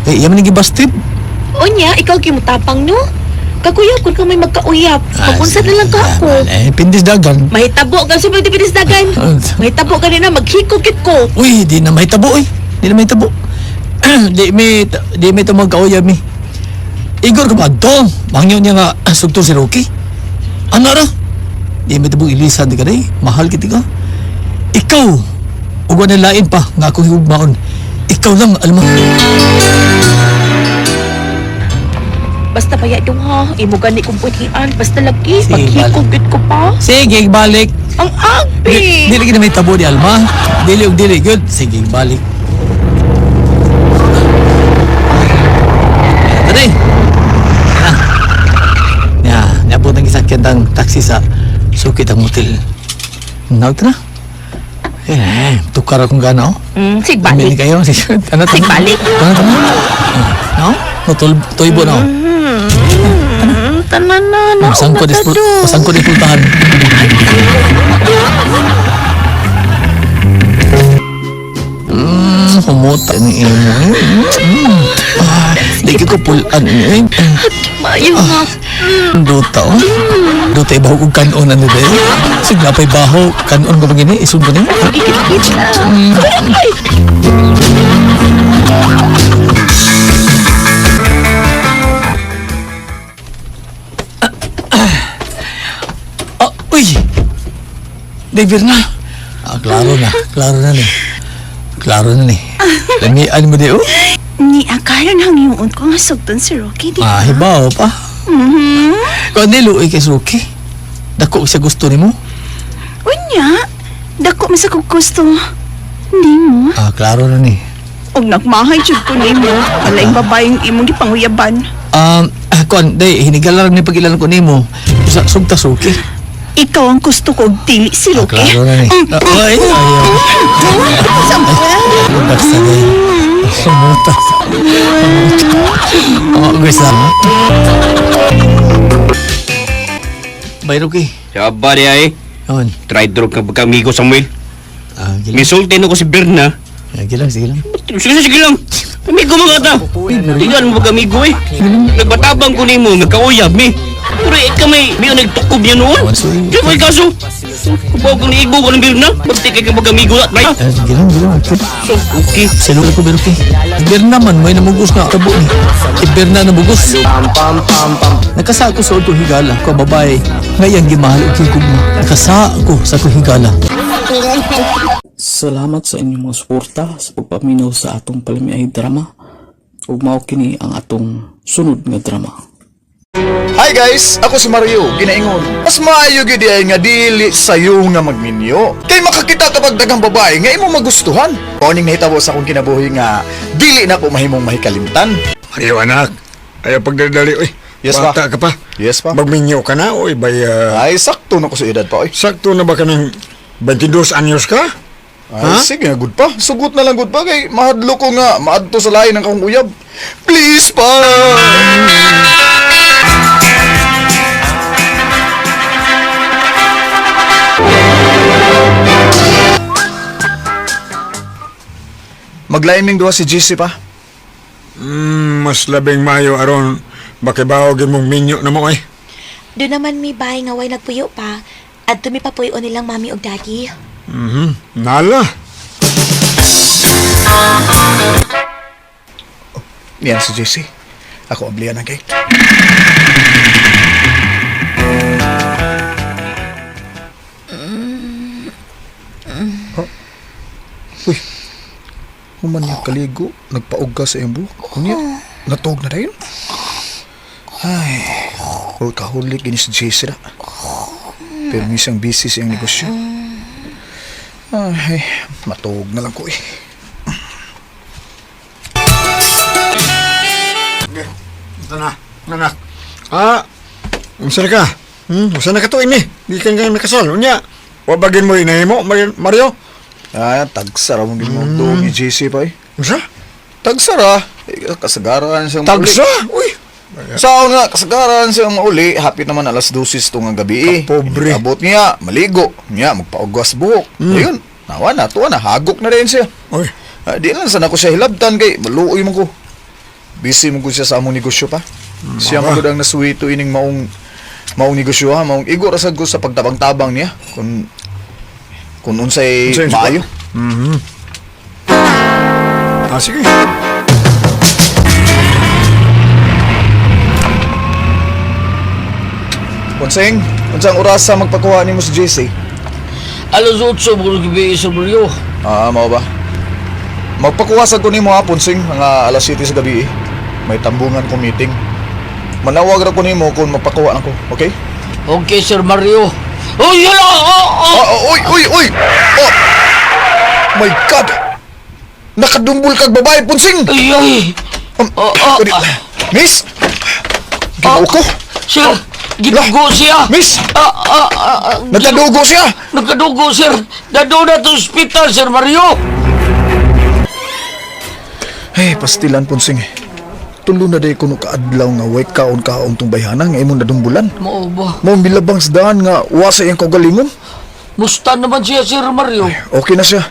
Kay iya man ni gibastid. Unya, ikaw kimutapang no? Kakuyaw kun ka may magkauyap. Pag-unsa na lang ka ako. Eh, pindis dagan. Mahitabo ka sa mga dagan. Mahitabo ka na maghikog kit ko. Uy, di na mahitabo eh. Di na mahitabo. Di mi di mi ito magkauyab mi. Igor ka ba to? Mangyo niya nga sugto si Rocky. Ano ra? Di mi tabong ilisan di ka day. Mahal kita ka. Ikaw, ug na lain pa nga akong higugmaon. Ikaw lang, alam mo. Basta baya dong ha, imo gani kong putian. Basta lagi, Sige, maghikog kit ko pa. Sige, balik. Ang agbi! Di, dili kita may tabo di Alma. Dili og dili good. Sige, balik. Tadi. Na. Ya, niabot ang gisakyan tang taxi sa sukit ang motel. Nawt na. Eh, tukar akong gana oh. Sig Balik balik. kayo. Sige, ano Sig balik. Ano tama? No? No tul tuybo na. oh. Tanan na, na. Masangko dis masangko di pultahan. Humuta ni imo. Ah, di ko pulan ni. Mayo nga. Duta oh. Duta ibaho og kanon ano ba? Sige na pa'y baho kanon ko gini isud ko ni. Ah, uy. David na. Ah, klaro na. Klaro na ni. Klaro na ni. Lamian mo di oh. Ni akaran hangyoon ko nga sugton si Rocky, di Ah, ba? hibaw pa. Mhm. Kung niluoy kay Suki, dako siya gusto nimo. Unya, dako man sa kong gusto. Hindi mo. Ah, klaro na ni. Og nagmahay jud ko nimo. Wala yung babaeng imong gipanguyaban. Kuan, day, hinigala ni pag-ilan ko nimo. Sa sugta Suki. Ikaw ang gusto ko og dili si Ah, Rocky. klaro na ni. Ah, ay, ayaw. Samuel! Basta day. Sumuta. Oh, guys na. Bay, Rocky. Saba di ay. Yun. Try drug ka pagka-amigo, Samuel. Ah, gilang. Misulti na ko si Berna. Ah, gilang, sige lang. Sige, sige lang. Amigo mga ta. Tingnan mo pag-amigo eh. Nagbatabang ko nimo, nagkauyab mi. Pero ikaw may nagtukob niya noon. Di ba kaso? Kubaw kong niigo ko ng Berna. Basta kay ka pag-amigo na. Try. Ah, sige lang, sige lang. So, okay. Silo ko pero kay Berna man may namugos nga tabo ni. Si Berna namugos. Nakasa ko sa utong higala ko babae ngayang gimahal og higugma. Nakasa ko sa akong higala. Salamat sa inyong mga suporta sa pagpaminaw sa atong palamiay drama ug mao kini ang atong sunod nga drama. Hi guys, ako si Mario, ginaingon. Mas maayo gyud ay nga dili sayo nga magminyo. Kay makakita ka pag daghang babae nga imo magustuhan. Mao ning nahitabo sa akong kinabuhi nga dili na po mahimong mahikalimtan. Mario anak, ayaw pagdadali oy. Yes, pa. Bata ka pa. Yes pa. Magminyo ka na oy bay Ay sakto na ko sa edad pa oy. sakto na ba ka ng 22 anyos ka? Ay, sige nga good pa. Sugot na lang good pa kay mahadlo ko nga maadto sa lain ng akong uyab. Please pa. Maglain ming duha si GC pa. Mas labing mayo aron makibaw gyud mong minyo na mo ay. Doon naman may bahay nga way nagpuyo pa. At mi papuyo nilang mami og daddy. Nala. Yan si JC. Ako ablihan ang gate. Oh. Uy. Human niya kaligo, nagpaog ka sa iyong buhok. Unya, natuog na rin. Ay, workaholic gini si JC na. Pero misang busy sa iyang negosyo. Ay, matuog na lang ko eh. Ito na, anak. Ah, unsa na ka? Unsa na ka to ini? Di ka nga nakasal. Unya, wabagin mo inay mo, Mario. Ah, tagsara mong ginoo mm. ni JC pa eh. Unsa? Tagsara. Eh, kasagaran siyang mauli. Tagsa? Uy, Sa nga, kasagaran siyang mauli. Hapit naman alas 12 tong ang gabi eh. Kapobre. Abot niya, maligo. Niya, magpaugwas buhok. Ayun, nawa na, tuwa na, hagok na rin siya. Uy, Ah, di lang sana ko siya hilabtan kay maluoy man ko. Busy man ko siya sa among negosyo pa. Siya man gud ang nasuwito ining maong maong negosyo ha, maong igo ra sad ko sa pagtabang-tabang niya kung kung unsay Unsay maayo. ah, sige. Konseng, unsang oras sa magpakuha nimo si JC? Alas 8 buong gabi, Sir Mario. Ah, mao ba? Magpakuha sa ko nimo hapon sing mga alas 7 sa gabi eh. May tambungan ko meeting. Manawag ra ko nimo kung magpakuha nako, okay? Okay, Sir Mario. Oh, yun lang! Oh, oh! Ah, oh, oy, oy, oy! Oh! My God! Nakadumbol kag babae, Ponsing! Ay, ay! Oh, oh, Kani- ah. Miss! Ginoo ko! Sir, gidugo siya! Miss! Ah, ah, ah, ah, Nagkadugo siya! Nagkadugo, sir! Dado na to ospital, Sir Mario! Hey, pastilan, Ponsing. Tulo na day kuno kaadlaw nga way kaon-kaon tong bayhana nga imong nadumbulan. Mao ba? Mao milabang sa daan nga wa sa iyang kaugalingon. Musta naman siya, Sir Mario? Okay na siya.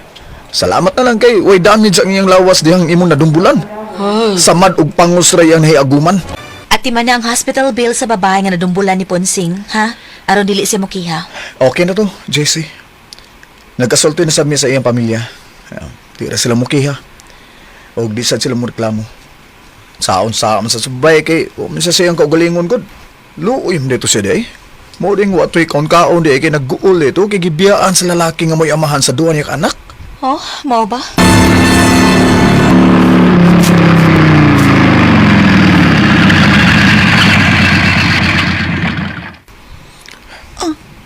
Salamat na lang kay way damage ang iyang lawas dihang imong nadumbulan. Ay, Samad og pangos ra iyang nahiaguman. Ati man na ang hospital bill sa babae nga nadumbulan ni Ponsing, ha? Aron dili siya mokiha. Okay na to, JC. Nagkasulti na sa mi sa iyang pamilya. Ah, di ra sila mukiha. Og di sad sila mo reklamo. Saon-saon sa subay kay wa man siya sa iyang kaugalingon gud. Luoy man dito siya day. Mo ding wa to'y kaon-kaon di kay nagguol ito kay gibiyaan sa lalaki nga mo'y amahan sa duwa niya ka anak. Oh, mao ba?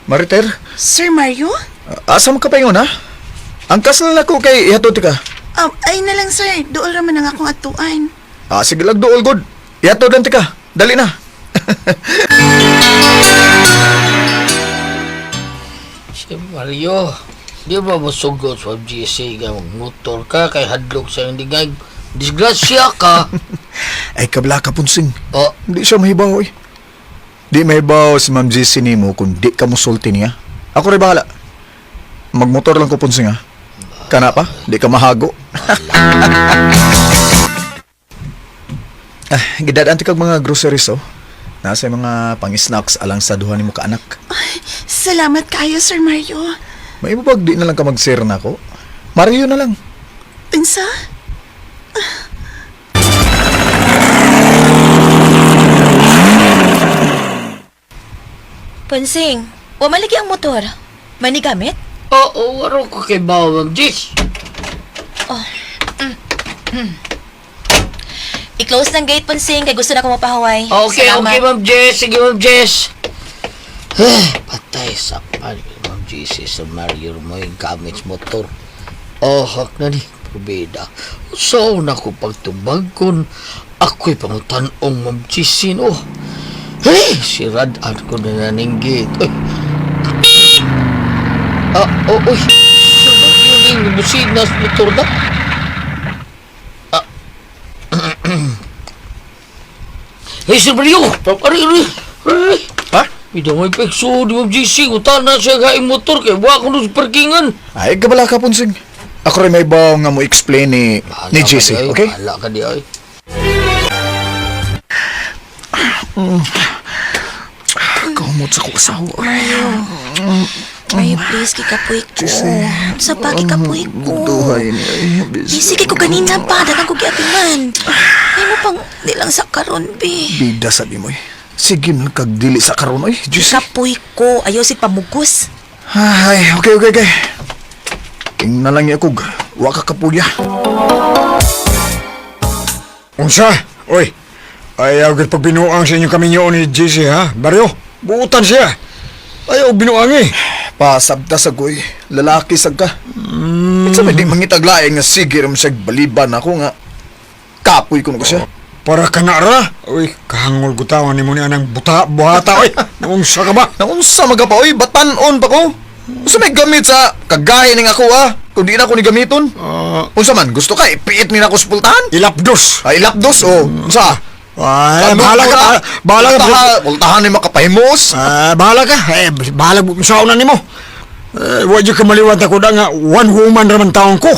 Mariter, Sir Mario? asa mo ka pa ingon ha? Ang kasal na ko kay ihatod ka. Ay na lang sir, dool raman ang akong atuan. Ah, sige lang dool good. Ihatod lang tika. Dali na. Sir Mario, di ba masugot sa GC ka motor ka kay hadlok sa hindi nga disgrasya ka. Ay kabla ka punsing. Oh, Hindi siya mahibaw eh. Di mahibaw si Ma'am JC nimo kung di ka musulti niya. Ako rin bahala. Magmotor lang ko punsing ha. Kana pa? Di ka mahago. Ah, gidadaan ti kag mga groceries oh. Nasa yung mga pang-snacks alang sa duha nimo ka anak. Salamat kayo, Sir Mario. May pag di na lang ka mag-share na ako. Mario na lang. Unsa? Ponsing, wa malagi ang motor. Manigamit? oo, oh, waro ko kay Ma'am Jis. I-close ng gate, Ponsing, kay gusto na ko mapahuway. Okay, Salamat. okay, Ma'am Jess. Sige, Ma'am Jess. Eh, patay sa pan. Ma'am Jess, Sir Mario mo yung gamit sa motor. Oh, hak na ni. Probeda. So, na ko pagtubag kun ako'y pangutanong Ma'am Jess, no? Eh, siradaan ko na naninggit. Uy. Ah, oh, uy. Sir Mario, yung busina sa motor na. Hey, Sir Mario! Aray, aray, aray! Ha? Ito may pekso, di ba GC? Utan na siya kain motor kay wa ko sa parkingan. Ay, gabala ka punsing. Ako rin may baw nga mo explain ni, ni JC, okay? Bahala ka di ay. Kamot sa ko asawa. Ay, please, kikapuy ko. Sa pa, kikapuy ko. Duhay ni ay. Busy kay ko ganina pa. Dagang ko giapiman. Ay mo pang, di lang sa karon, be. Bida sa di mo eh. Sige man kag dili sa karon oy. Jesse. Kikapuy ko. Ayaw si pamugos. Ay, okay. King na lang niya kog. Wa ka kapuya. Unsa? Oy, ayaw gid pagbinuang sa inyong kaminyo ni JC ha? Baryo, buutan siya. Ayaw binuang eh. Pasabta sa koy. Lalaki sad ka. Sa may di mangitaglaing nga sige ra man siya baliban ako nga. Kapoy ko na ko siya. Para ka na ra. Uy, kahangol gutawan ni mo ni anang buta, buhata, oy. Naunsa ka ba? Naunsa magapa oy, batanon pa ko. Unsa may gamit sa kagaya ning ako ah? Kung di na ako ni gamiton. Unsa man gusto ka ipiit ni nako sa pultahan? Ilapdos. Ay ilapdos o unsa? Ay, bahala ka, bahala ka. Pultahan ni makapahimos. Ah, bahala ka. Eh, bahala sa una nimo. Eh, wa jud ka maliwat ako da nga one woman ra man taon ko.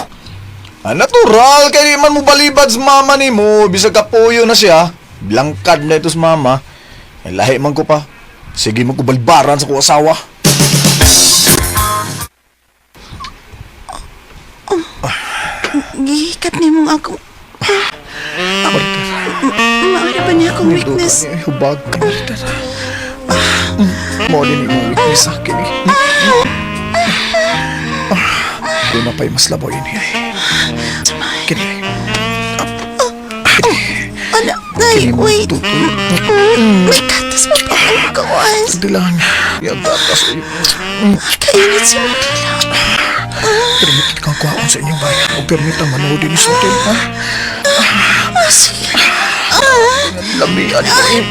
Ah, natural kay di man mo balibad sa mama nimo bisag kapuyo na siya. Blangkad na ito sa mama. Ay, lahi man ko pa. Sige man ko balbaran sa ko asawa. Gihikat ni mong ako. Maura ba niya akong weakness? Ay, hubag ka Marita. Mo din imong weakness sa akin eh. Doon na pa'y mas laboy ni ay. Kini. Ano? Ay, wait. May katas mo pa ang gawas. Hindi lang. Yan tatas. Kainit si Manila. Permit kang kuhaon sa inyong bayan. O permit ang manood din sa hotel, ha? Ah, sige. Lamian ko eh.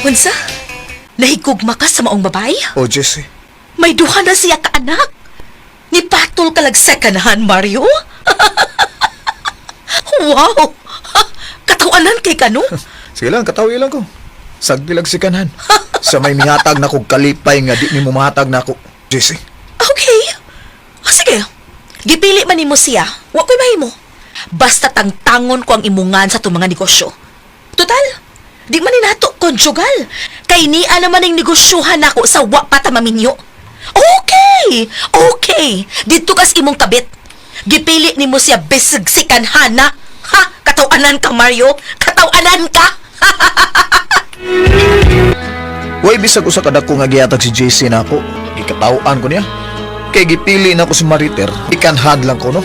Unsa? Nahigugma ka sa maong babae? Oh, Jesse. May duha na siya ka anak. Ni patol ka lag second hand, Mario. Wow! Katawanan kay kano? Sige lang, katawi lang ko. Sagdilag si kanhan. Sa may mihatag na kog kalipay nga di nimo mahatag na ako. Jesse. Okay. Ah, sige. Gipili man nimo siya. Wa ko'y mahimo. Basta tangtangon ko ang imungan sa itong mga negosyo. Total, di man ni nato conjugal. Kay niya naman ang negosyohan nako sa wa pa ta maminyo. Okay! Okay! Dito kas imong kabit. Gipili nimo siya bisag sikanhana. Ha! Katawanan ka, Mario! Katawanan ka! Way bisag usa ka dako nga gihatag si JC nako. Gikatawaan ko niya. Kay gipili na ko si Mariter. Ikanhad lang ko no.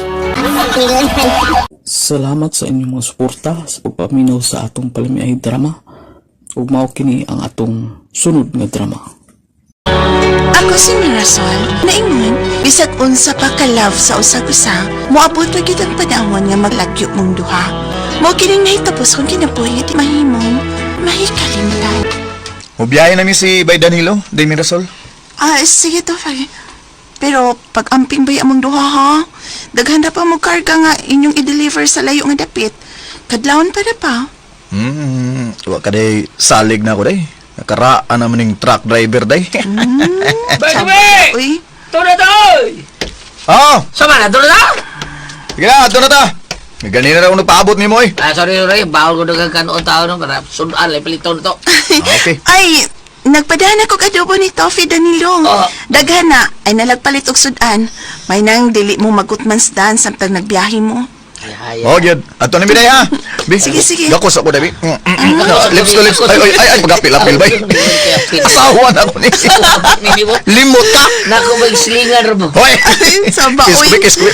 Salamat sa inyong mga suporta sa pagpaminaw sa atong palamiay drama. Ug mao kini ang atong sunod nga drama. Ako si Mirasol, naingon, bisag unsa pa ka love sa usag-usa, moabot pa gid ang panahon nga maglagyo mong duha. Mao kining nahitapos kung kinabuhi nga di mahimong mahikalimtan. Mubiyahe na mi si Bay Danilo, Day Mirasol. Ah, sige to, Fag. Pero pag amping ba among duha ha? Daghan na pa mo karga nga inyong i-deliver sa layo nga dapit. Kadlawon pa na pa. Wa ka day salig na ako day. Nakaraan naman ning truck driver day. By the way! Uy, Tuna to! oy! Oh, Sama na, tuna to! sige na, ato na ta. Ganina na ako nagpaabot nimo eh. Ah, sorry, sorry. Bawal ko dagang kanoon tao no. Para sudan, lai paliton to. Okay. Ay, nagpadaan ako adobo ni Toffee Danilo. Oh. Daghan na, ay nalagpalit og sudan. May nang dili mo magutmansdan samtang nagbiyahe mo. Ay, ay, Oh, gyud. Ato na mi day ha. Bi. Sige, sige. Gakos ako day. Lips to lips. Ay, ay, ay, ay, pagapil-apil bay. Asawa na ako ni. Ninibot. Limot ka. Naku, may slinger mo. Hoy. Saba, Kiss oy. ko, kiss ko.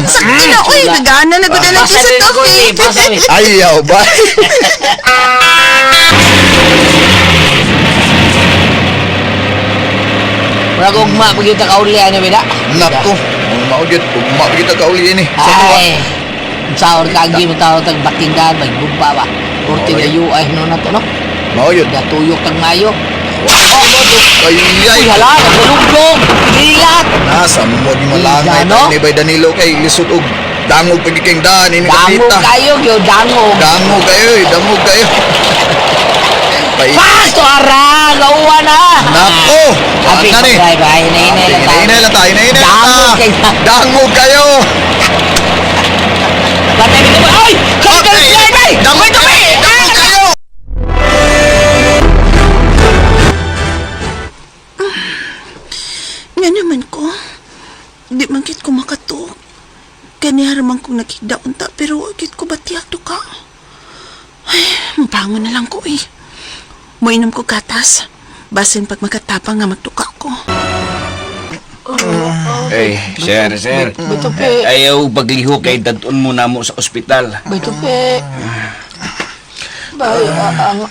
Sakto na, uy. Nagana na gud na Pasa sa rin ko, Toffee. eh, pasa rin. Ayaw bay. Mura kong mapagita ka uli, ano, bida? Nako. Mao gyud, ugma gyud ka uli ini. Sa tuwa. Ay, sahur ka ang mo tao tag batinggan, may gumpa ba? Kurti na UI no na to, no? Mao gyud. Gatuyok tag mayo. Ay ay. Uy, hala, nagulugdog! Gilat! Nasa mo di malangay Ano? ni Bay Danilo kay lisod og dangog pagiking daan ini Dangog kapita. kayo, yo, dangog. Dangog kayo, eh, dangog kayo. Pai. Pasto, ara! Gauwa na! Nako. Happy na ni. pag-drive, ay, hinay-hinay lang tayo. Hinay lang tayo, hinay lang Dangog ta. kayo. Dangog kayo. Patay ko ba? Ay! Okay. Dangog kayo. Dangog kayo. Nga naman ko. Di man kit ko makatuog. Kaniha man kong nakigdaon ta, pero wa kit ko batiyak to ka. Ay, mabangon na lang ko eh. Moinom ko gatas. Basin pag makatapang nga magtuka ko. Eh, sir, sir. Bitupi. Ayaw pagliho kay dadun mo namo sa ospital. Bitupi. Bay,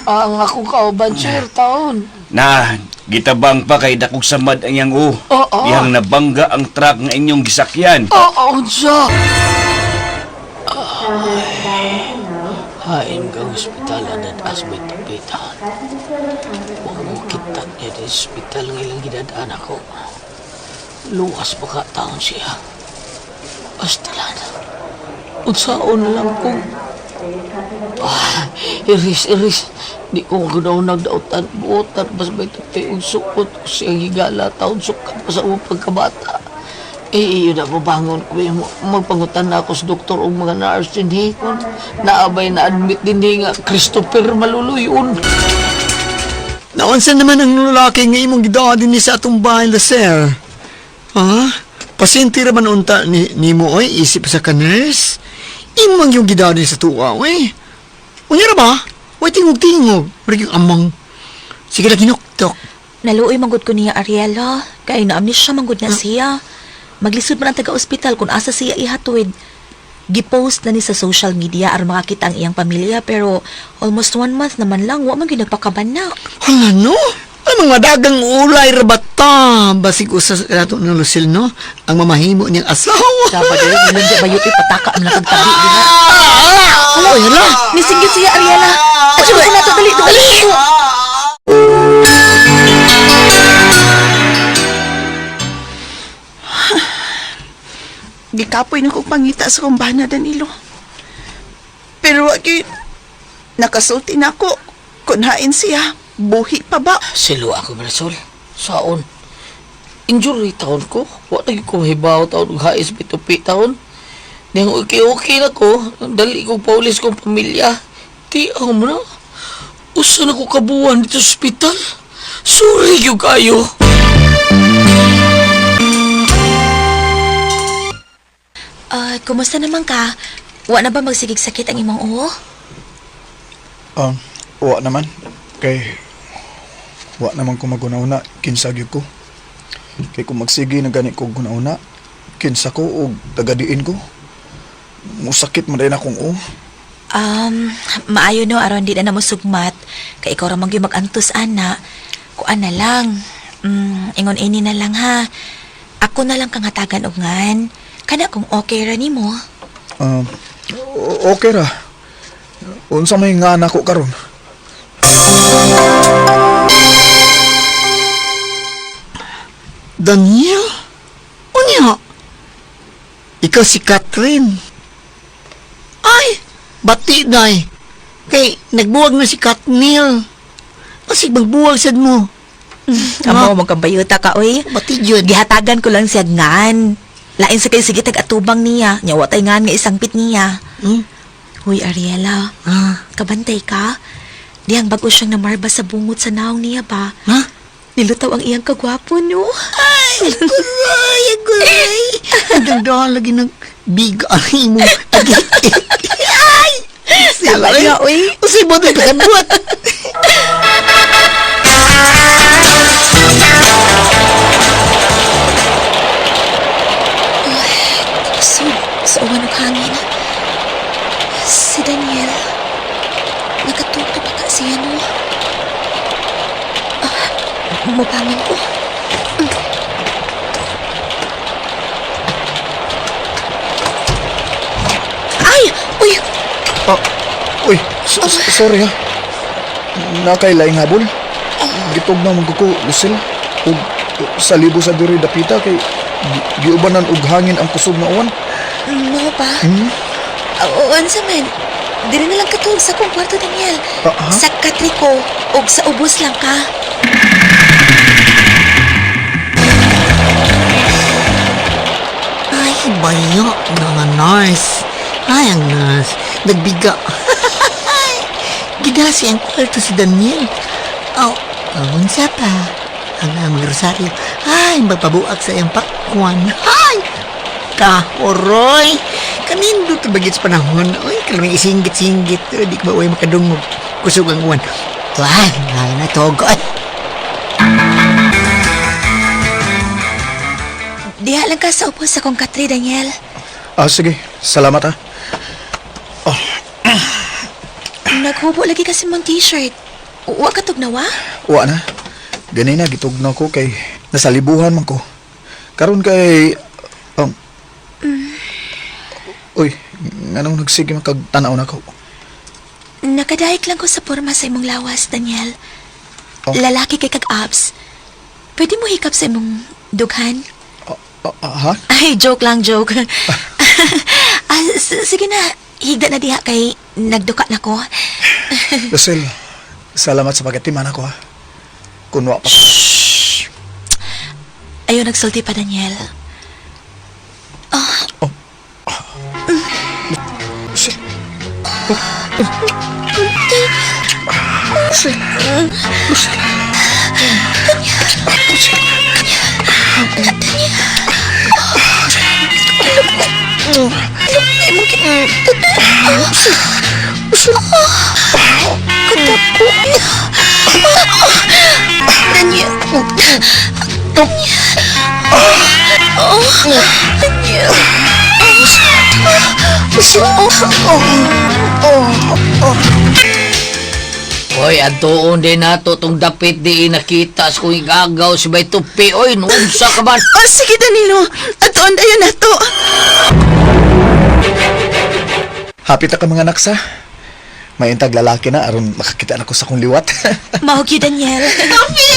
ang akong kauban, sir, taon. Na, gitabang pa kay dakog samad ang iyang u. Oo. Iyang nabangga ang truck nga inyong gisakyan. Oo, siya. Hain kang ospital adat as bitupi taon. Huwag mo kita niya sa ospital ng ilang gidadaan ako. Luwas pa ka taon siya. Basta lang. Unsaon na lang kung iris, iris. Di ko ganaw nagdautan, buotan, bas may tupi, ug sukot ko siyang higala, taon sukat pa sa umong pagkabata. Eh, iyon na, mabangon ko. Eh, magpangutan na ako sa doktor o mga nurse din, eh. Kung naabay na admit din, eh, nga, Christopher Maluluyon. Naunsa naman ang lalaki nga imong gidaa din ni sa atong bahay, sir? Ha? Pasyente ra man unta ni nimo oy, isip sa ka nurse. Imong yung gidaa din sa tuwa, oy. Unya ra ba? Way tingog-tingog. Murag yung amang. Sige na ginuktok. Naluoy manggod ko niya, Ariela. Kay naam ni siya manggod na siya. Maglisod man ang taga-ospital kung asa siya ihatuid. Gipost na ni sa social media aron makakita ang iyang pamilya pero almost 1 month naman lang wa man gyud nagpakaban na. Hala no? Ay, mga dagang ulay ra ba ta? Basig usa sa ato ng Lucille, no? Ang mamahimo niyang asawa. Dapat dili nilunja bayot ipataka ang lakag tabi diha. Hala, oy, hala. Misinggit siya, Ariela. Adyo ko na to dali dali. Gikapoy na kong pangita sa kong bana, Danilo. Pero wag yun, nakasulti na ako. Kunhain siya, buhi pa ba? Silo ako, Marisol. Saon. Injury taon ko. Wa na ko hibaw taon. ug Hais bitupi taon. Nang okay-okay na ko. Dali ko paulis kong pamilya. Di ako mo na. Usa na ko kabuan dito sa ospital. Sorry yung kayo. Ah, kumusta naman ka? Wa na ba magsigig sakit ang imong uo? Wa naman. Kay, wa naman ko maguna-una, kinsa gyud ko. Kay kung magsige na gani ko guna-una, kinsa ko og tagadiin ko. Musakit man din akong u. Maayo no aron di na namo sugmat kay ikaw ra man gyud mag-antos ana. Kuan na lang. Ingon ini na lang ha. Ako na lang kang hatagan og ngan. Kana kung okay ra nimo. Um, okay ra. Unsa may nga nako karon? Daniel? Unya? Ikaw si Catherine. Ay, bati day. Kay, nagbuwag na si Katnil. Kasi magbuwag sad mo. Amo mo kang bayuta ka oy. Bati yun. Gihatagan ko lang siya ngan. Lain sa kay sige tag atubang niya. Nya wa tay ngan nga isangpit niya. Hmm? Huy Ariela, Ah, kabantay ka. Diyang bago siyang namarba sa bungot sa naong niya ba? ha? Nilutaw ang iyang kagwapo no. Ay, aguray, aguray. Ang dagdahan lagi ng big ang imong agik. Ay! Tama niya, oy. Usay mo ito pakabuat. Kusog sa uwan og hangin. Si Daniel, nakatuto pa ka siya no. Ah, mubangon ko. Ay! Uy! Ah, uy, sorry ha. Nakay laing habol. Gitog na man ko, Lucille. Ug sa libo sa diri dapita kay giubanan og hangin ang kusog na uwan. Mo ba? Hmm? Oo, unsa man. Diri na lang katulog sa akong kwarto, Daniel. Ah, ha? Sa katriko, og sa ubos lang ka. Bayo na nga nurse. Ay, ang nurse. Nagbiga. Gidasi ang kwarto si Daniel. Oh, unsa pa. Ang among rosaryo. Ay, magpabuak sa iyang pakwan. Ay! Kahoroy! Kanindot na bagit sa panahon. Uy, kalaming isinggit-singgit. Uy, di ko ba uy makadungog. Kusog ang uwan. Ay, ay na togo. Ay. Diha lang ka sa upo sa kong katri, Daniel. Ah, sige. Salamat ah. Naghubo lagi kasi mong t-shirt. Wa ka tugnawa? Wa na. Ganina gitugnaw ko kay nasalibuhan man ko. Karon kay Uy, nganong nagsige man kag tan-aw nako? Nakadahik lang ko sa porma sa imong lawas, Daniel. Oh. Lalaki kay kag abs. Pwede mo hikap sa imong dughan? Ah, ha? Ay, joke lang, joke. Ah, sige na, higda na diha kay nagduka na ko. Lucille, salamat sa pagatiman ako ha. Kunwa pa. Ayaw nagsulti pa, Daniel. Oh. Lucille. Lucille. Lucille. Daniel. Oh, Daniel. Oy, antuon din nato tong dapit di nakita sa kong igagaw si Bay Tupi. Oy, nuunsa ka man. Oh, sige Danilo. Atuon dayon nato. Happy ta ka mga anak sa. May intag lalaki na aron makakita na ko sa kong liwat. Mao gyud, Daniel. Tofi!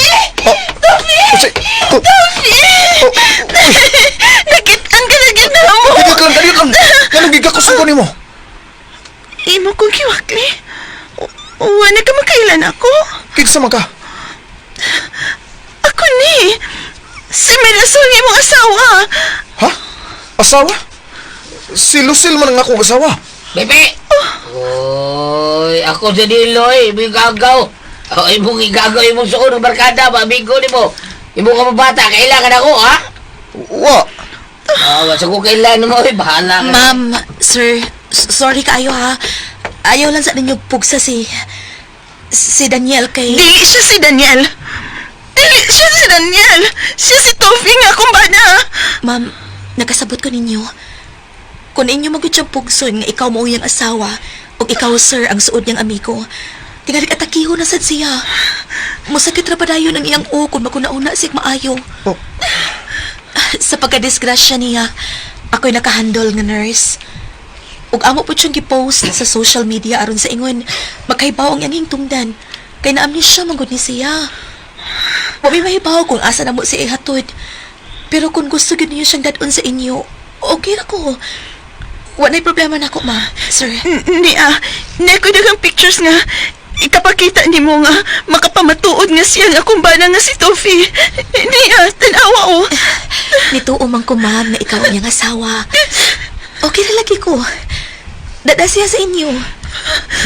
Oh. Tofi! Oh. Tofi! Nakitaan ka na gid na mo. Kadiyot lang, kadiyot lang. Nganong gigakusog ko nimo? Imo kong kiwakli. Wala ka makailan ako. Kinsa man ka? Ako ni. Si Mirasol nga imong asawa. Ha? Asawa? Si Lucille man ang akong asawa. Bebe! Oy, ako si Diloy, imong igagaw. Oh, imong igagaw, imong suon ng barkada, amigo nimo. Imong kababata, kailangan ako, ha? Wa. Ah, wa sa ko kailan mo, oy, bahala ka. Ma'am, sir, sorry kaayo ha. Ayaw lang sa ninyo pugsa si Daniel kay... Dili siya si Daniel. Dili siya si Daniel. Siya si Tofi nga akong bana. Ma'am, nakasabot ko ninyo. Kung inyo magud siyang pugson nga ikaw mo iyang asawa ug ikaw sir ang suod niyang amigo, tingali atakiho na sad siya. Masakit ra padayon ang iyang o kung makunauna siya maayo. Oh. Sa pagkadisgrasya niya, ako'y nakahandol nga nurse. Ug amo po siyang gipost sa social media aron sa ingon makaibaw ang iyang hingtungdan. Kay na-amnesia man gud ni siya. Wa may mahibaw kung asa na mo siya ihatod. Pero kung gusto gyud niyo siyang dadon sa inyo, okay ra ko. Wa na'y problema nako, ma. Sir, Ni ah, ni ako daghang pictures nga ikapakita nimo nga makapamatuod nga siya nga akong bana nga si Tofi. Ni ah, tanawa oh. nituo man ko, ma'am, na ikaw ang iyang asawa. Okay ra lagi ko. Dada siya sa inyo.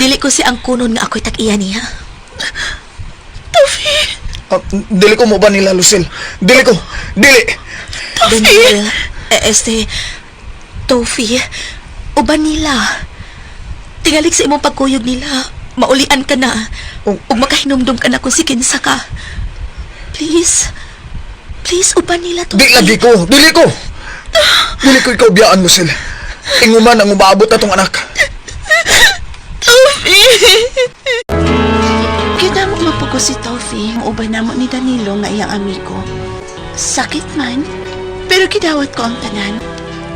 Dili ko siya ang kunon nga ako'y tag-iya niya. Tofi. Ah, dili ko mo ba nila, Lucille? Dili ko. Dili. Daniel, eh, este, Tofi, uban nila. Tingalik sa imong pagkuyog nila, maulian ka na. Oh. Ug makahinumdum ka na kung si kinsa ka. Please, please, uban nila, Tofi. Di lagi ko. Dili ko. Dili ko ikaw biyaan, Lucille. Inguman ang umaabot na tong anak. Tofi. Kita mo mapugo si Tofi, muuban namo ni Danilo nga iyang amigo. Sakit man, pero gidawat ko ang tanan.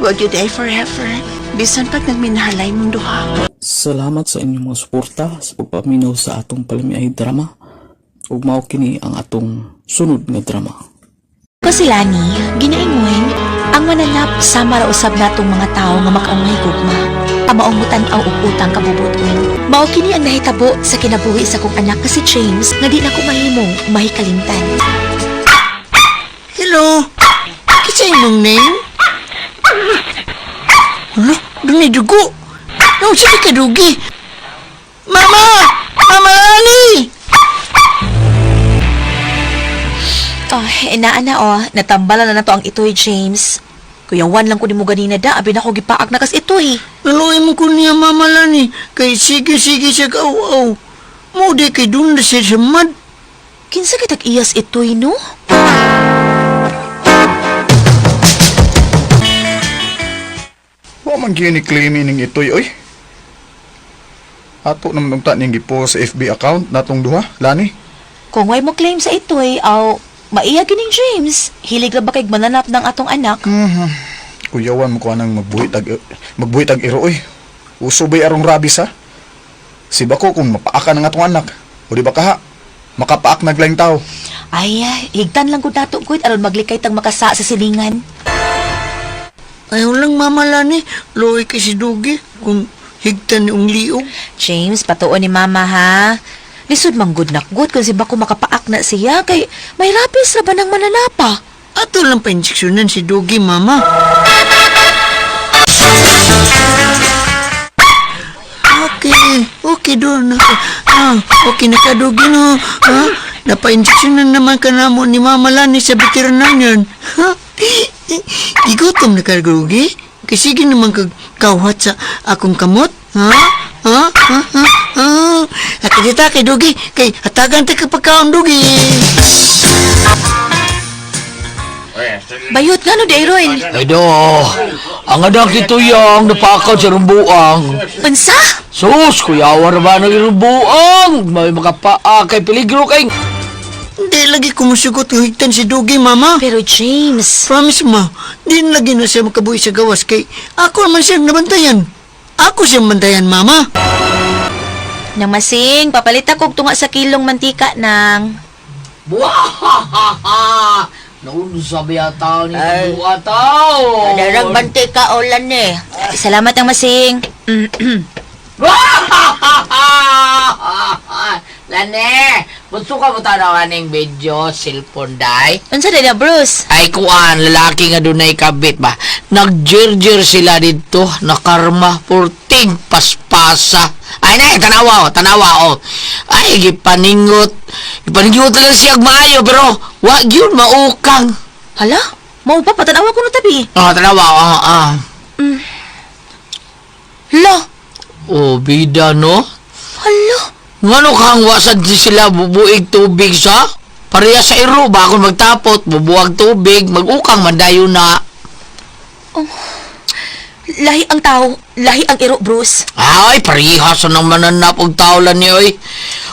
Wag you die forever. Bisan pag nagminahalay mong duha. Salamat sa inyong mga suporta sa pagpaminaw sa atong palamiay drama. Ug mao kini ang atong sunod nga drama. Ko si Lani, ginaingon, ang manalap sa marausab natong mga tao nga makaangay gugma. Pamaong mutan-aw og utang kabubuton. Mao kini ang nahitabo sa kinabuhi sa kong anak nga si James nga di na ko mahimong mahikalimtan. Hello. Kinsa imong name? Dunay dugo. Nung sige ka dugi. Mama! Mama Lani! Oh, inaan na oh, natambala na nato ang itoy, James. Kuyawan lang ko nimo ganina da, abi na ko gipaak na kas itoy. Naluoy mo ko niya, Mama Lani. Kay sige-sige siya kauaw. Mo di kay dun na siya sa mad. Kinsa kay tag-iyas itoy, no? Wa man gyud ni claim ning itoy oy. Ato naman unta ning gipost sa FB account natong duha, Lani. Kung way mo claim sa itoy, aw maiya gining James. Hilig ra ba kay mananap ng atong anak? Kuyawan mo ko anang magbuhit ag iro oy. Uso bay arong rabis ha? Si bako kung mapaaka ng atong anak. O di ba kaha? Makapaak naglaing tao. Ay, ay, higtan lang ko nato gud aron maglikay tang makasa sa silingan. Ayaw lang, Mama Lani. Luoy kay si Dugi kung higtan ni ung liog. James, patuon ni mama ha. Lisod man gud na gud kung si bako makapaak na siya kay may rapis ra ba ng mananapa. Ato lang pa-injeksyonan si Dugi, Mama. Okay, okay doon. Ah, okay na ka, Dugi, no? Ha? Napa-injeksyonan naman ka na mo ni Mama Lani sa veterinarian. Ha? Gigutom na ka, Dugi. Kasi sige naman kag kawhat sa akong kamot. Ha? Ha? Ha? Ha? Ha? At dita kay Dugi, kay hatagan ta ka pagkaon, Dugi. Bayot nga no, Dayroy. Ay do, ang anak ni Tuyang napakaw sa rumbuang. Unsa? Sus, kuyawa na ba ng rumbuang? May makapaa kay peligro kay... Hindi lagi kumusugot ng higtan si Dugi, Mama. Pero James, Promise, ma, di na lagi na siya makabuhi sa gawas kay ako naman siyang nabantayan. Ako siyang bantayan, Mama. nang masing, papalit ako og tunga sa kilong mantika nang. Buwahahaha! Naunsa ba yata ni buwa tao? Darag mantika ulan eh. Salamat ang masing. Lane, bunso ka mo tanaw aning video, cellphone day? Unsa na Bruce? Ay kuan, lalaki nga dunay kabit ba? Nagjirjir sila dito, nakarma, purting paspasa. Ay na, tanawa oh, tanawa oh. Ay, gipaningot. Gipaningot lang siya maayo, pero wa gyud maukang. Hala, mao pa patanawa ko no tabi. Oh, tanawa oh, ah. Hala, Oh, bida no. hala. Ngano kang wasad di sila bubuig tubig sa? Pareha sa iro ba kung magtapot, bubuag tubig, magukang mandayo na. Lahi ang tao, lahi ang iro, Bruce. Ay, pareha sa nang mananap og tao lang ni oy.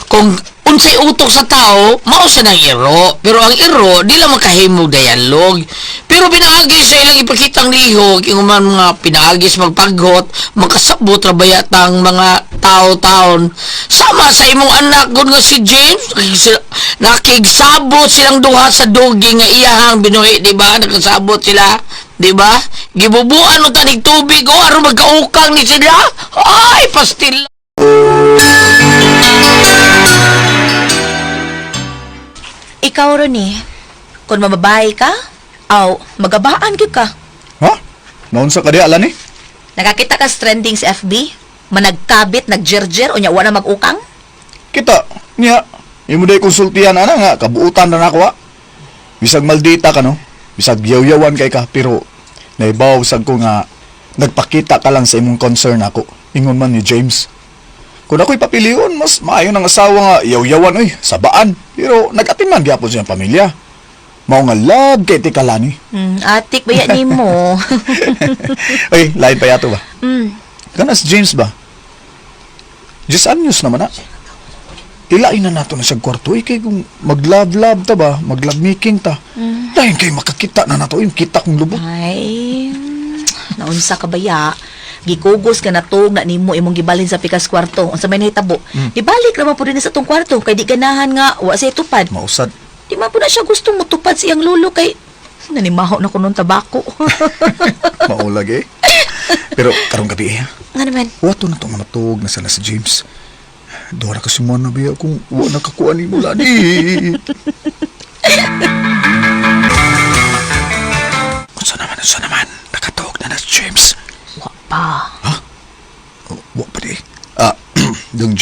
Kung unsay utok sa tao, mao sa nang iro. Pero ang iro, di lang makahimog dialog. Pero pinaagi sa ilang ipakitang lihok, yung mga pinaagis magpaghot, makasabot ra ba yatang mga tao-taon. Sama sa imong anak gud nga si James, nakigsabot silang duha sa dogi nga iyahang binuhi, di ba? Nakasabot sila. Di ba? Gibubuan mo tanig tubig o aron magkaukang ni sila. Ay, pastil. Ikaw Ronnie, kung mamabae ka, aw magabaan gyud ka. Ha? Naunsa ka di Lani? Nakakita ka sa trending sa FB? Managkabit, nagjerjer, o nya wa na mag-ukang? Kita niya. Imo day konsultihan ana nga kabuutan na nako ha. Bisag maldita ka no. Bisag yaw-yawan kay ka pero naibaw sad ko nga nagpakita ka lang sa imong concern ako. Ingon man ni James. Kung ako'y papilion, mas maayo ng asawa nga yaw-yawan oy, sabaan. Pero nag-atiman gyapon siyang pamilya. Mao nga love kay tika Lani. Atik ba yan nimo? Oy, lain pa yato ba? Kanas James ba? Just news naman na. Ilain na nato na siyang kwarto. Eh, kay kung mag-love-love ta ba, mag-love making ta. Lain kay makakita na nato. Yung kita kong lubot. Ay, naunsa ka ba ya? Gikugos ka na tug na nimo imong gibalhin sa pikas kwarto. Unsa may nahitabo? Dibalik ra man pud din sa tong kwarto kay di ganahan nga wa siya tupad. Mausad. Di man pud na siya gusto mo tupad sa iyang lolo kay nanimaho na kunon tabako. Maulag eh. Pero karong gabi eh. Nga naman. Wato na to nga matug na sana si James. Dora kasi mo na biya kung wa nakakuha ni mo lani. Unsa naman, unsa naman. Nakatuog na na si James. Wa pa. Ha?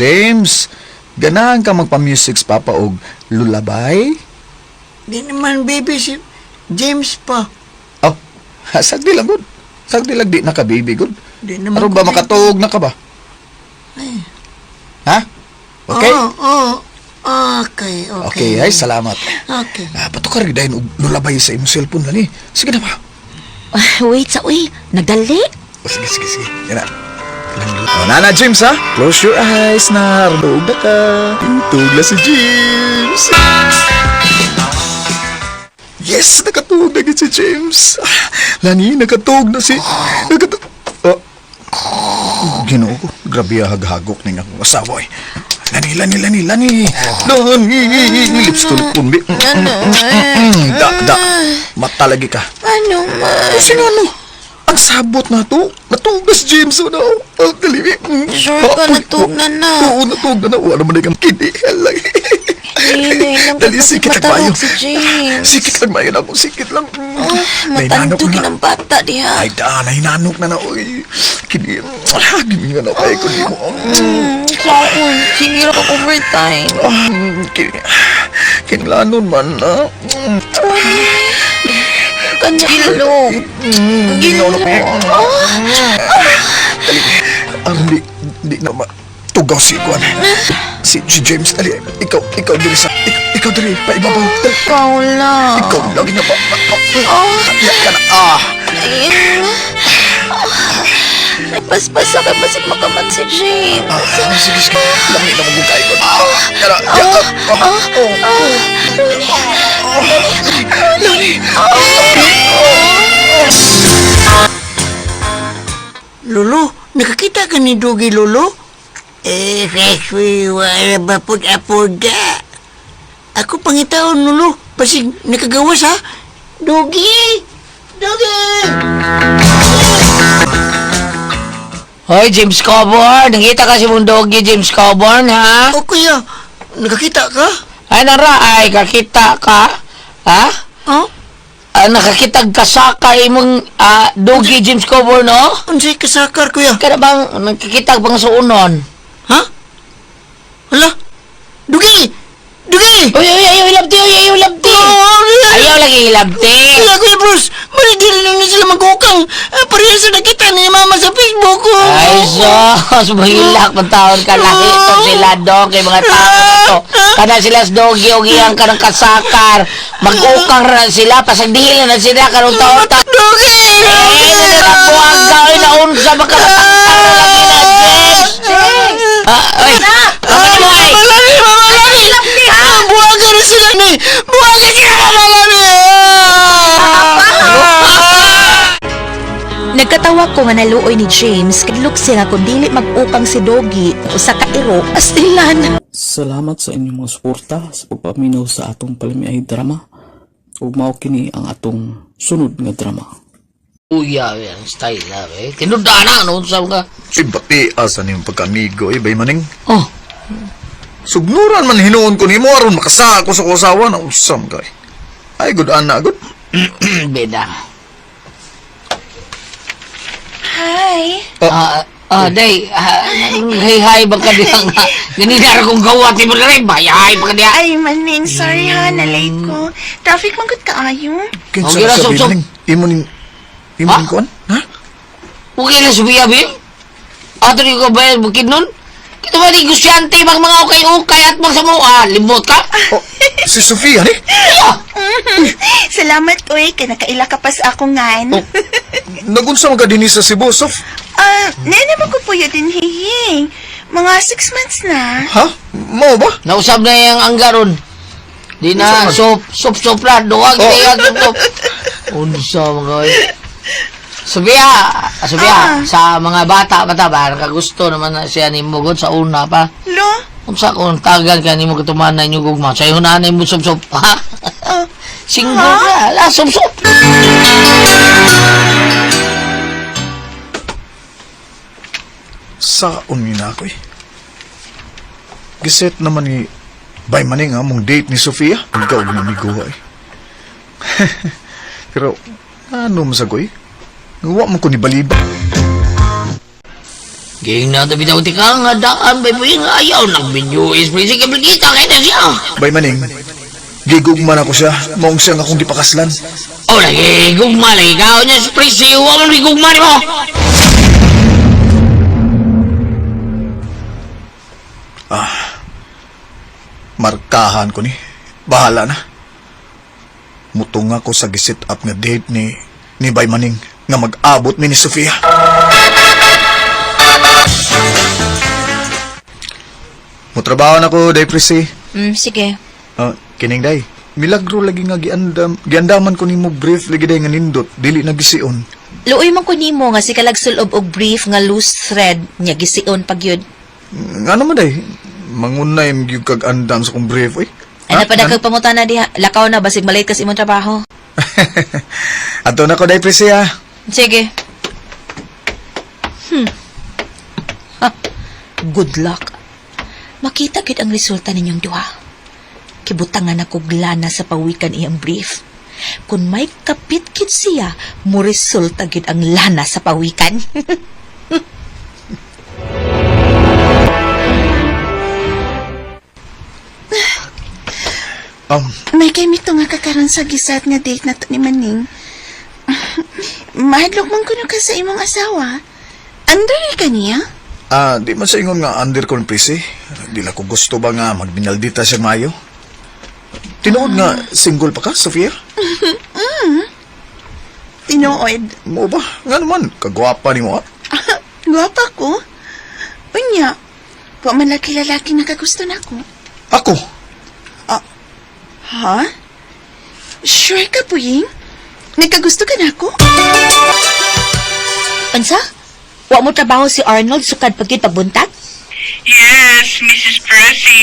James, ganahan ka magpa-music sa papa og lulabay? Di naman baby si James pa. Oh, sagdi lang gud. Sagdi lang di na ka baby gud. Di naman Aron ba ko makatuog na ka ba? Ha? Okay? Oo, oo. Okay, okay. Okay, ay salamat. Okay. Ah, patukar gyud dayon og lulabay sa imong cellphone lani. Sige na ba? Wait sa uy, nagdali. Oh, sige, sige, sige. Yan na. Oh, nana, James, ha? Close your eyes na. Tuog na ka. Tuog na si James. Yes, nakatuog na gid si James. Ah, Lani, nakatuog na si... Nakatuog. Oh. Ginoo ko. Grabe ah, haghagok ning akong asawa eh. Lani, lani, lani, lani. Lani. Lips to lip kumbi. Da, da. Mata lagi ka. Ano man? Kasi nga ano, ang sabot na to. Natugas, James. Ano? Oh, dali. Sure ka, natuog na na. Oo, natuog na na. Wala naman na kang kini. Hinay lang Dali, kasi sikit lang mayo. matarog si James. Sikit lang mayo na ako. Sikit lang. Nahinanok Matandog na. ng bata diha. Ay, da. Nahinanok na na. Uy. Kini. Ah, Gini nga na. Kaya ko mo. Saon, singira ka overtime. Ah, Kini. Kinlanon man na. Kanya ilog. Ginaw na. Dali. Aron di, di na ma tugaw si Kwan. Si James, dali. Ikaw, ikaw diri sa, ikaw, ikaw diri, paibabaw. Dali. Ikaw lang. Ikaw lagi na ba? Ya ka na. Ah. Ay, paspas ako, basig makamat si James. Ah, sige, sige. Lami na magugay ko. Ah, kana. Ya, ah, ah, oh. Rooney, Lani. Lolo, nakakita ka ni Dugi, Lolo? Eh, sexy, wala ba po apoda? Ako pangitaon, Lolo. Pasig nakagawas, ha? Dugi! Dugi! Hoy, James Coburn! Nakita ka si mong doggy, James Coburn, ha? O kuya, nakakita ka? Ay, nara, ay, kakita ka. Ha? Oh? Ah, nakakitag kasaka imong doggy, James Coburn, no? Unsay kasakar, kuya? Kada bang nakikita bang suunon? Ha? Hala? Dugi! Dugi! Uy, uy, ayaw hilabti, uy, ayaw hilabti! Oh, Ayaw lagi hilabti! Kuya, Kuya Bruce, manigil na na sila magkukang. Ah, pareha sa nakita ni Mama sa Facebook. Oh. Ay, sos, mahilak man taon ka lahi ito sila dog, kay mga tao na to. Kana sila sa doggy, og iyang kanang kasakar. Mag-ukang na sila, pasagdihin na sila, karong taon ta. Dugi! Eh, nanabuang ka, oy, naunsa, makakatangtang na lagi na, James! Ah, oy, kamay mo, ay! Mama Lani! Mama Lani! Ah, buwagan na sila ni! Buwagan sila, Mama Lani! Nagkatawa ko nga naluoy ni James kay look siya nga kung dili mag-ukang si Doggy usa ka iro astilan. Salamat sa inyong mga suporta sa pagpaminaw sa atong palamiay drama ug mao kini ang atong sunod nga drama. Uya, yan, style na, eh. Tinuda na, naunsa ka. Si bati asa niyong pagkamigo eh, bay maning. Oh, Sugnuran man hinuon ko nimo aron makasa ako sa kusawa na usam kay. Ay good ana good. beda. Hi. Ah, day, hey, hi, baka diya nga. Ganina kong gawa, ti mo na rin, bay, hi, baka diya. Ay, maning, sorry ha, na-late ko. Traffic man gud kaayo. Kinsa Okay ra, sa sob, bay sob. maning? Imo ning imo Ha? ning kuan? Ha? Okay na subiya, Bim? Ato ni ko ba bukid nun? Kita ba negosyante bang mga ukay-ukay at mga samua? Limot ka? Oh, si Sofia ni? Iya! Salamat, uy, kay nakaila ka pa sa akong ngan. Oh. Nagunsa man ka dinhi sa Cebu, Sof? Ah, nene mo ko po yun din hihing. Mga 6 months na. Ha? Mao ba? Nausab na yung anggaron. Di na, sop, sop, sop na. Duwag, Oh. di na, sop, sop. Unsa mga oy. Subiya, Subiya, sa mga bata, bata ba, nakagusto naman na siya ni Mugod sa una pa. Lo? Unsa kung tagan ka nimo katumanan yung gugma, sa na mo sop sop. Ha? Oh, Single na, la sop sop. Saon ni na ako eh. Giset naman ni Bay maning among date ni Sofia. Ikaw na ni Goa eh. Pero ano masagoy? Wa man ko ni baliba. Ging na tabi daw ti ka nga daan bay Buying ayaw nang video is Prissy kay kita kay na siya. Bay Maning, gigugma na ko siya. Maong siya nga akong gipakaslan. Oh, lagi gugma lagi ka niya si Prissy, wa man gugma nimo. Markahan ko ni. Bahala na. Mutunga ko sa giset up nga date ni Bay Maning nga mag-abot mi ni Sofia. Mutrabaho na ko, Day Prissy. Sige. Ah, kining day. Milagro lagi nga giandam, giandaman ko nimo brief lagi day nga nindot, dili na gision. Luoy man ko nimo nga si kalag sulob og brief nga loose thread nya gisiun pag yun. Nga naman day, mangunay gyud kag andam sa kong brief oy. Ano pa kag pangutana diha? Lakaw na basig malate kasi imong trabaho. Ato na ko day Prissy ha. Sige. Ha, good luck. Makita gid ang resulta ninyong duha. Kibutangan ako glana sa pawikan iyang brief. Kung may kapit gid siya, mo resulta gid ang lana sa pawikan. May kay mito nga kakaron sa gisat nga date na to ni Maning. Mahadlok man kuno ka sa imong asawa. Under ka niya? Ah, di man sa ingon nga under ko ni Prissy. Di lang ko gusto ba nga magbinaldita siya maayo. Tinuod nga single pa ka, Sofia? Tinuod. Mo ba? Nga naman, kagwapa ni mo ah. Gwapa ko. Unya, wa man laki lalaki nakagusto na ko. Ako? Ha? Sure ka, Puying? Nagkagusto ka na ako? Unsa? Wa mo trabaho si Arnold sukad pag yun pagbuntag? Yes, Mrs. Pressy.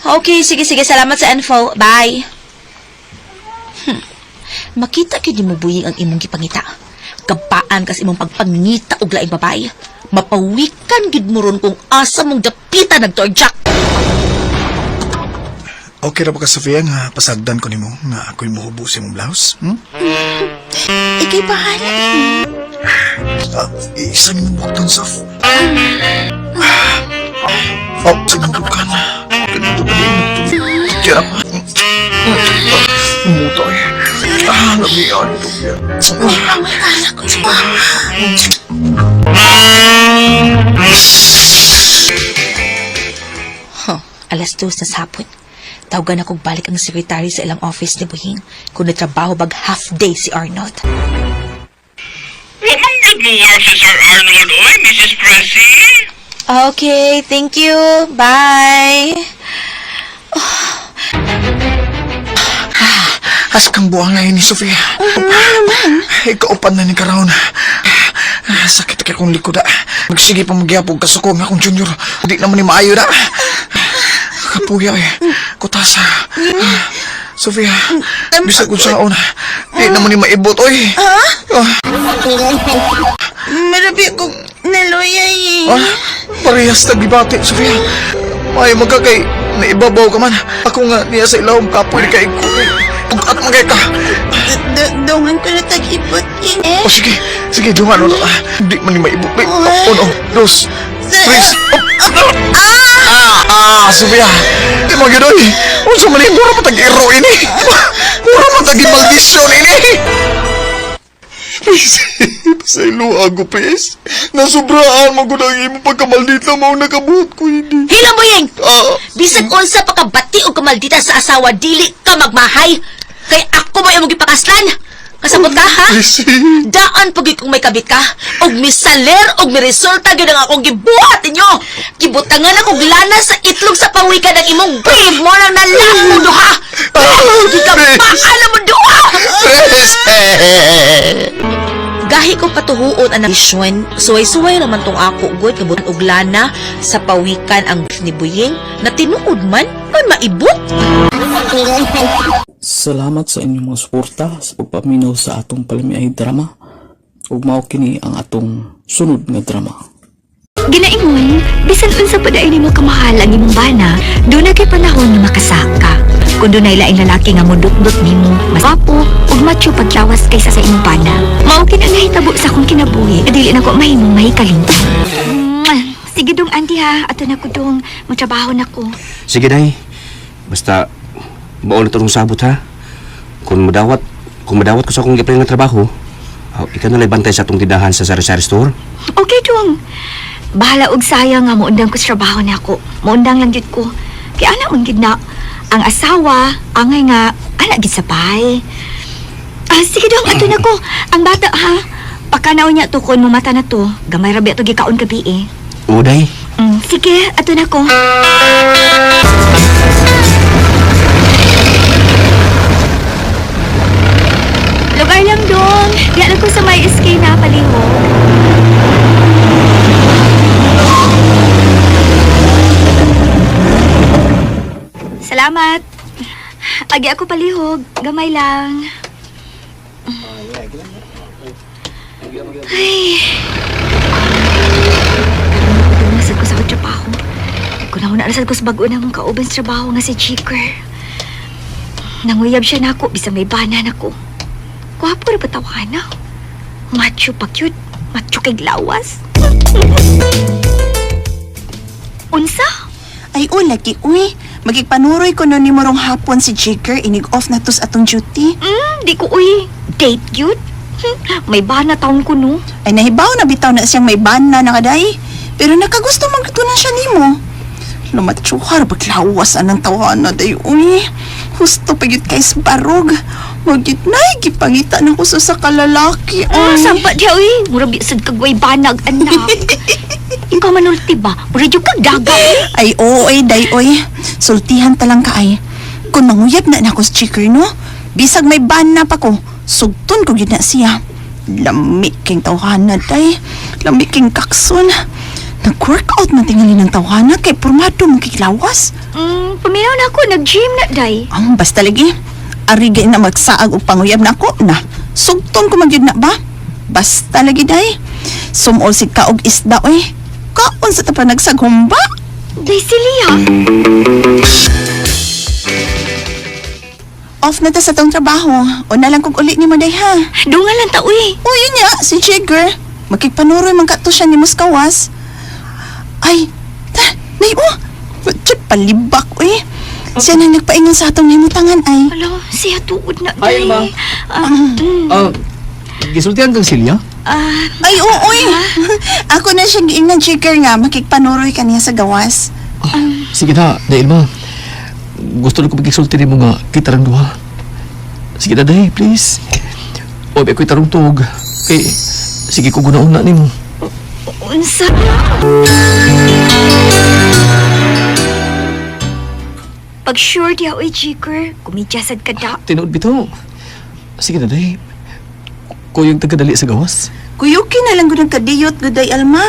Okay, sige sige. Salamat sa info. Bye. Makita gyud nimo Buying ang imong gipangita. Kapaan kas imong pagpangita og laing babae. Mapawikan gid mo ron kung asa mong dapita nagtorjak. Okay ra ba ka, Sofia, nga pasagdan ko nimo nga ako'y muhubo sa imong blouse? Hmm? Ikay bahala. Ah, isa nimong bukton, Sof. Oh, sa imong bukan. Ganito ba din? Kira pa. Muto eh. Ah, lamian ito. Pangutana ko siya. Huh, 2:00 na sa hapon. Tawagan akong balik ang sekretary sa ilang office ni Buying kung natrabaho bag half day si Arnold. Wa man gyud mo work si Sir Arnold, oy, Mrs. Pressy. Okay, thank you. Bye. As kang buwang ngayon ni Sofia. Ano naman? Ikaupan na ni Karaon. Ah, sakit kay kong likod ah. Magsige pa magyapog kasuko nga akong junior. Di naman ni maayo na. Kapuya eh. Kutasa. Ah, Sofia, bisag kung saon. Di naman ni maibot oy. Ah, Marabi ko naluya eh. ah, parehas tagibati, Sofia. May magkakay naibabaw ka man. Ako nga niya sa ilawom kapoy ni kay ko. At magay ka. Dungan ko na tag-ibot eh. Oh, sige. Sige, dungan. Ano, ah, di man ni maibot. Ay, oh, uno, dos, tres. Oh, ah! Ah, Sofia. Di mo gyud oy. Unsa man ni mura pa tag-iro ini. Mura pa tag maldisyon ini. Please, pasaylo ako, please. Nasubraan mo ko ng imong pagkamaldita mo nakabuhat ko ini. Hila Buying! Ah, Bisag unsa pa ka bati o kamaldita sa asawa, dili ka magmahay. Kay ako mo imong gipakaslan. Kasabot ka, ha? please. Daan pag kung may kabit ka, og misaler og miresulta gyud ang akong gibuhat ninyo. Gibutangan ako lana sa itlog sa pawikan ng imong brief mo nang nalang mo duha. Gikapaan mo duha. Please. Gahi ko patuhuon ang isyon, suway-suway raman tong ako gud kabut og lana sa pawikan ang brief ni Buying na tinuod man man maibot. Salamat sa inyong mga suporta sa pagpaminaw sa atong palamiay drama ug mao kini ang atong sunod nga drama. Ginaingon, bisan unsa pa dai nimo kamahal ang imong bana, duna kay panahon nga makasaka. Kung dunay laing lalaki nga mudutdot nimo, mas gwapo ug macho paglawas kaysa sa imong bana. Mao kini ang nahitabo sa akong kinabuhi. Dili na ko mahimong mahikaling. Mwah! Sige dong, auntie ha. Ato na ko dong. Matrabaho na ko. Sige, day. Basta, mao na to nung sabot, ha? Kung madawat ko sa akong giapply nga trabaho, oh, ikaw na lang bantay sa atong tindahan sa sari-sari store. Okay dong. Bahala og saya nga moundang ko sa trabaho na ako. Moundang lang gyud ko. Kay ana man gyud na ang asawa angay nga ana gid sa bahay. Ah, sige dong, ato na ko. Ang bata ha. Pakanaw niya to kon mamata na to. Gamay ra biya to gikaon gabi eh. Oo, day. Sige, ato na ko. Lugar lang dong. Diyan ako sa may SK na palihog. Salamat. Agi ako palihog. Gamay lang. Ay. Nasad ko sa akong trabaho. Kung na nasad ko sa bago na mong kauban sa trabaho nga si Jicker. Nanguyab siya nako bisan may bana nako. Gwapo ra ba tawahan na? Macho pa cute. Macho kay lawas. Unsa? Ay, o, lagi, uy. Magigpanuroy ko no ni Morong hapon si Jigger. Inig-off na tos atong duty. Di ko uy. Date cute. May bana taon ko no. Ay, nahibaw na bitaw na siyang may bana na kaday. Pero nakagusto magtunan siya nimo. Lumatsuhar, paglawas anang tawana day, uy. Husto pa yun kay barog. Magyit na, gipangita na ko sa kalalaki, Ah, ay. sampa diya uy. Mura bisad kag way banag anak. Ikaw manulti ba? Mura jud kag daga uy. Ay, oo, ay, day, oy. Sultihan talang ka, ay. Kung manguyab na nako sa chicker, no? Bisag may ban na pa ko, sugton ko yun na siya. Lami king tawhana, day. Lami king kakson. Nag-workout man tingali ng tawhana kay pormado mong kiklawas. Paminaw na ako, nag-gym na day. Ang basta lagi. Arigay na magsaag og panguyab na ako na. Sugton ko magyud na ba? Basta lagi day. Sumol si kaog isda oy. Kaon sa ta pa nagsaghumba. Day silia. Off na ta sa tong trabaho. O na lang kog uli ni mo day ha. Dunga lang ta uy. O yun niya, si Jigger. Makigpanuroy man kato siya ni Muskawas. Ay, ta, nay oh. Chut, palibak oy. Siya nang nagpaingon sa atong himutangan ay. Alo, siya tuod na Ay, day. ma. Ah, Ah, gisultihan kang Silya? ah, Ay, oo, oy. Ako na siyang giingnan, Jigger nga. Makigpanuroy ka niya sa gawas. Sige na, dahil ma. Gusto lang ko magkisulti nimo nga kita lang duha. Sige na, day, please. O, ako'y tarong tuog. Kay, sige ko gunaon na nimo. unsa? Pag sure diya uy, Jigger, kumidyasad ka da. Tinuod bitaw. Sige na, day. Kuyog tagadali sa gawas. Kuyuki na lang gud ang kadiyot, guday Alma.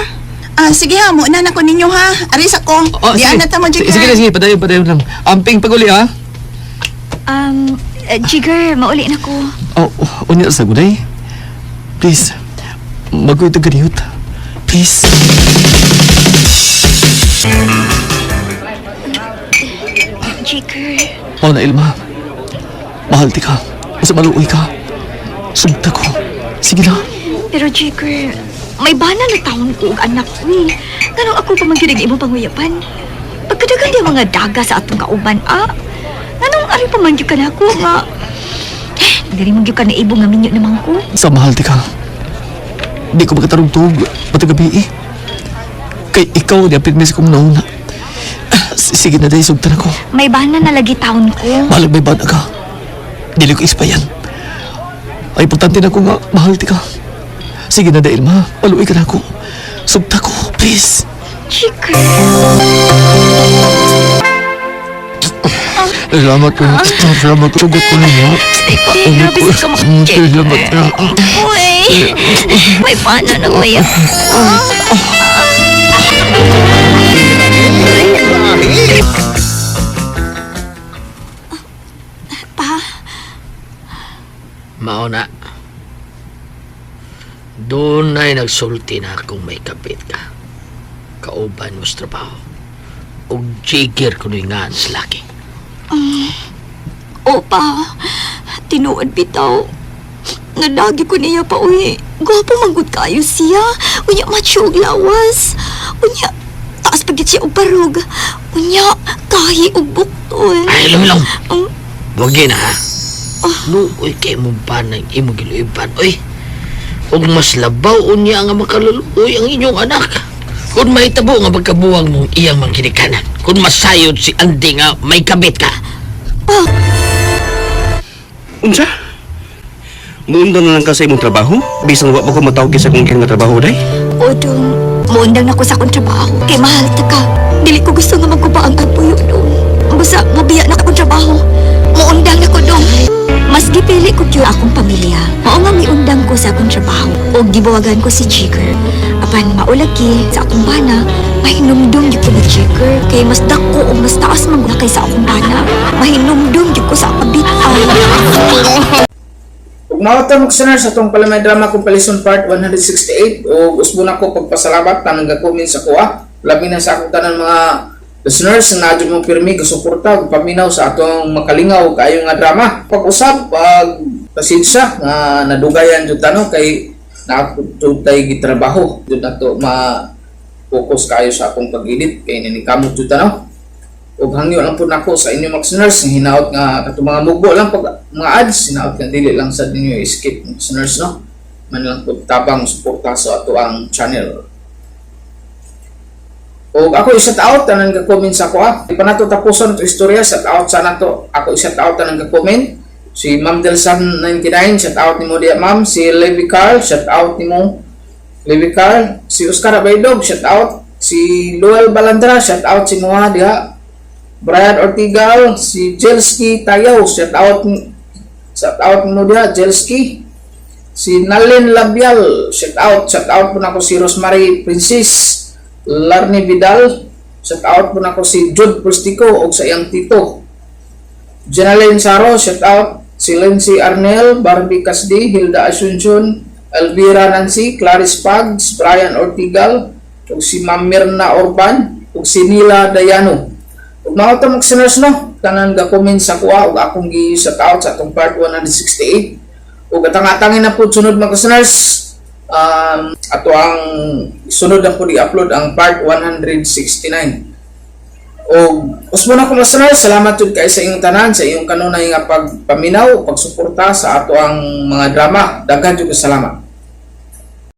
Ah, sige ha, muna na ko ninyo ha. Aris ako. Oh, Diyan na ta mo, Jigger. Sige na, sige. Padayon, padayon lang. Amping paguli, ha? Jigger, mauli na ko. Oh, oh, unya sa guday. Please, magkuyog tagadiyot. Please. Jigger, Oh, na Ilma. Mahal ti ka. Basta maluoy ka. Sugta ko. Sige na. pero Jigger, may bana na taon ko og anak uy. Ngano ako pa man gyud ang imong panguyapan? Pagkadagan di ang mga daga sa atong kauban, ah. Nganong ari pa man gyud ka nako nga. Eh, diri man gyud ka na ibo nga minyo naman ko. Sa mahal ti ka. Di ko makatarugtog. Pati gabi eh. Kay ikaw, di apit mis kong nauna. Sige na, day. Sugtan ako. May bana na lagi taon ko. Malag may bana ka. Dili ko ispayan. Ay, importante na ko nga, mahal ti ka. Sige na, dahil ma. Maluoy ka na ako. Sugta ko, please. Jigger. Salamat ko. Salamat ko. Sugot ko ninyo. Ay, grabe sa kamakchik. Salamat. Uy, may bana na kuya. Pa, Mao na. Doon ay nagsulti na kung may kapit ka. Kauban mo sa trabaho. Og jigger kuno'y ngaan sa laki. Opa, tinuod bitaw. Nalagi ko niya pa uy. Gwapo manggod kayo siya. Unya macho og lawas. Unya taas pagit siya og barog. Unya kahi og bukton. Ay, ilong, ilong. Ang Wag na ha. Luoy kay mong panang imo giluiban. Uy, ug mas labaw unya nga makaluluoy ang inyong anak. Kung mahitabo nga pagkabuwang mong iyang mangkinikanan. Kung masayod si Andy nga may kabit ka. Unsa? Muundang na lang ka sa imong trabaho? Bisan wa pa ko matawag sa akong nga trabaho, day? O dong, muundang na ko sa akong trabaho. Kay mahal ta ka. Dili ko gusto nga magkuba ang tagpuyo dong. Basta mabiya na akong trabaho. Muundang na ko dong. Mas gipili ko gyud akong pamilya. Mao nga miundang ko sa akong trabaho. Og gibuwagan ko si Jigger. Apan maulagi sa akong bana, mahinumdum gyud ko ni Jigger. Kay mas dako o mas taas man gud kaysa akong bana. Mahinumdum gyud ko sa kabitan. Ug mao ta mga sa atong palamay drama compilation part 168 ug usbo na ko pagpasalamat tanang ga-comment sa kuha. Labi na sa akong tanan mga listeners nga adyo mo pirmi gasuporta ug paminaw sa atong makalingaw kaayo nga drama. Pag-usab pag pasensya nga nadugayan jud tano kay naa tay gitrabaho jud nato ma focus kayo sa akong pag-edit kay nanikamot jud tano. Ug hangyo lang po nako sa inyong mga listeners nga hinaot nga katong mga mugbo lang pag mga ads, hinaot nga dili lang sad ninyo i-skip, mga listeners, no, man lang po tabang suporta sa ato ang channel. Ug ako i-shout out tanan ga comment sa ako ah. Di pa nato tapuson ato istorya, shout out sa nato. Ako i-shout out tanan ga comment. Si Ma'am Delsan 99, shout out nimo diya, ma'am. Si Levi Carl, shout out nimo, Levi Carl. Si Oscar Abaydog, shout out. Si Luel Balandra, shout out si Moha diha. Brian Ortigal, si Jelski Tayaw, shout out mo diha, Jelski. Si Nalin Labial, shout out po nako si Rosemary Princess, Larny Vidal, shout out po nako si Jude Pustico og sa iyang tito. Jenaline Saro, shout out. Si Lindsay Arnel, Barbie Casdi, Hilda Asuncion, Elvira Nancy, Clarice Pags, Brian Ortigal, ug si Ma'am Mirna Orban, ug si Nila Dayano. Ug mao ta mga listeners, no, tanan ga comment sa kuha ug akong gi shout out sa atong part 168. Ug atang-atangin na po sunod, mga listeners. Ato ang sunod na po i-upload ang part 169. O usmo na ko, listeners, salamat jud kay sa inyong tanan, sa inyong kanunay nga pagpaminaw, pagsuporta sa ato ang mga drama. Daghan jud salamat.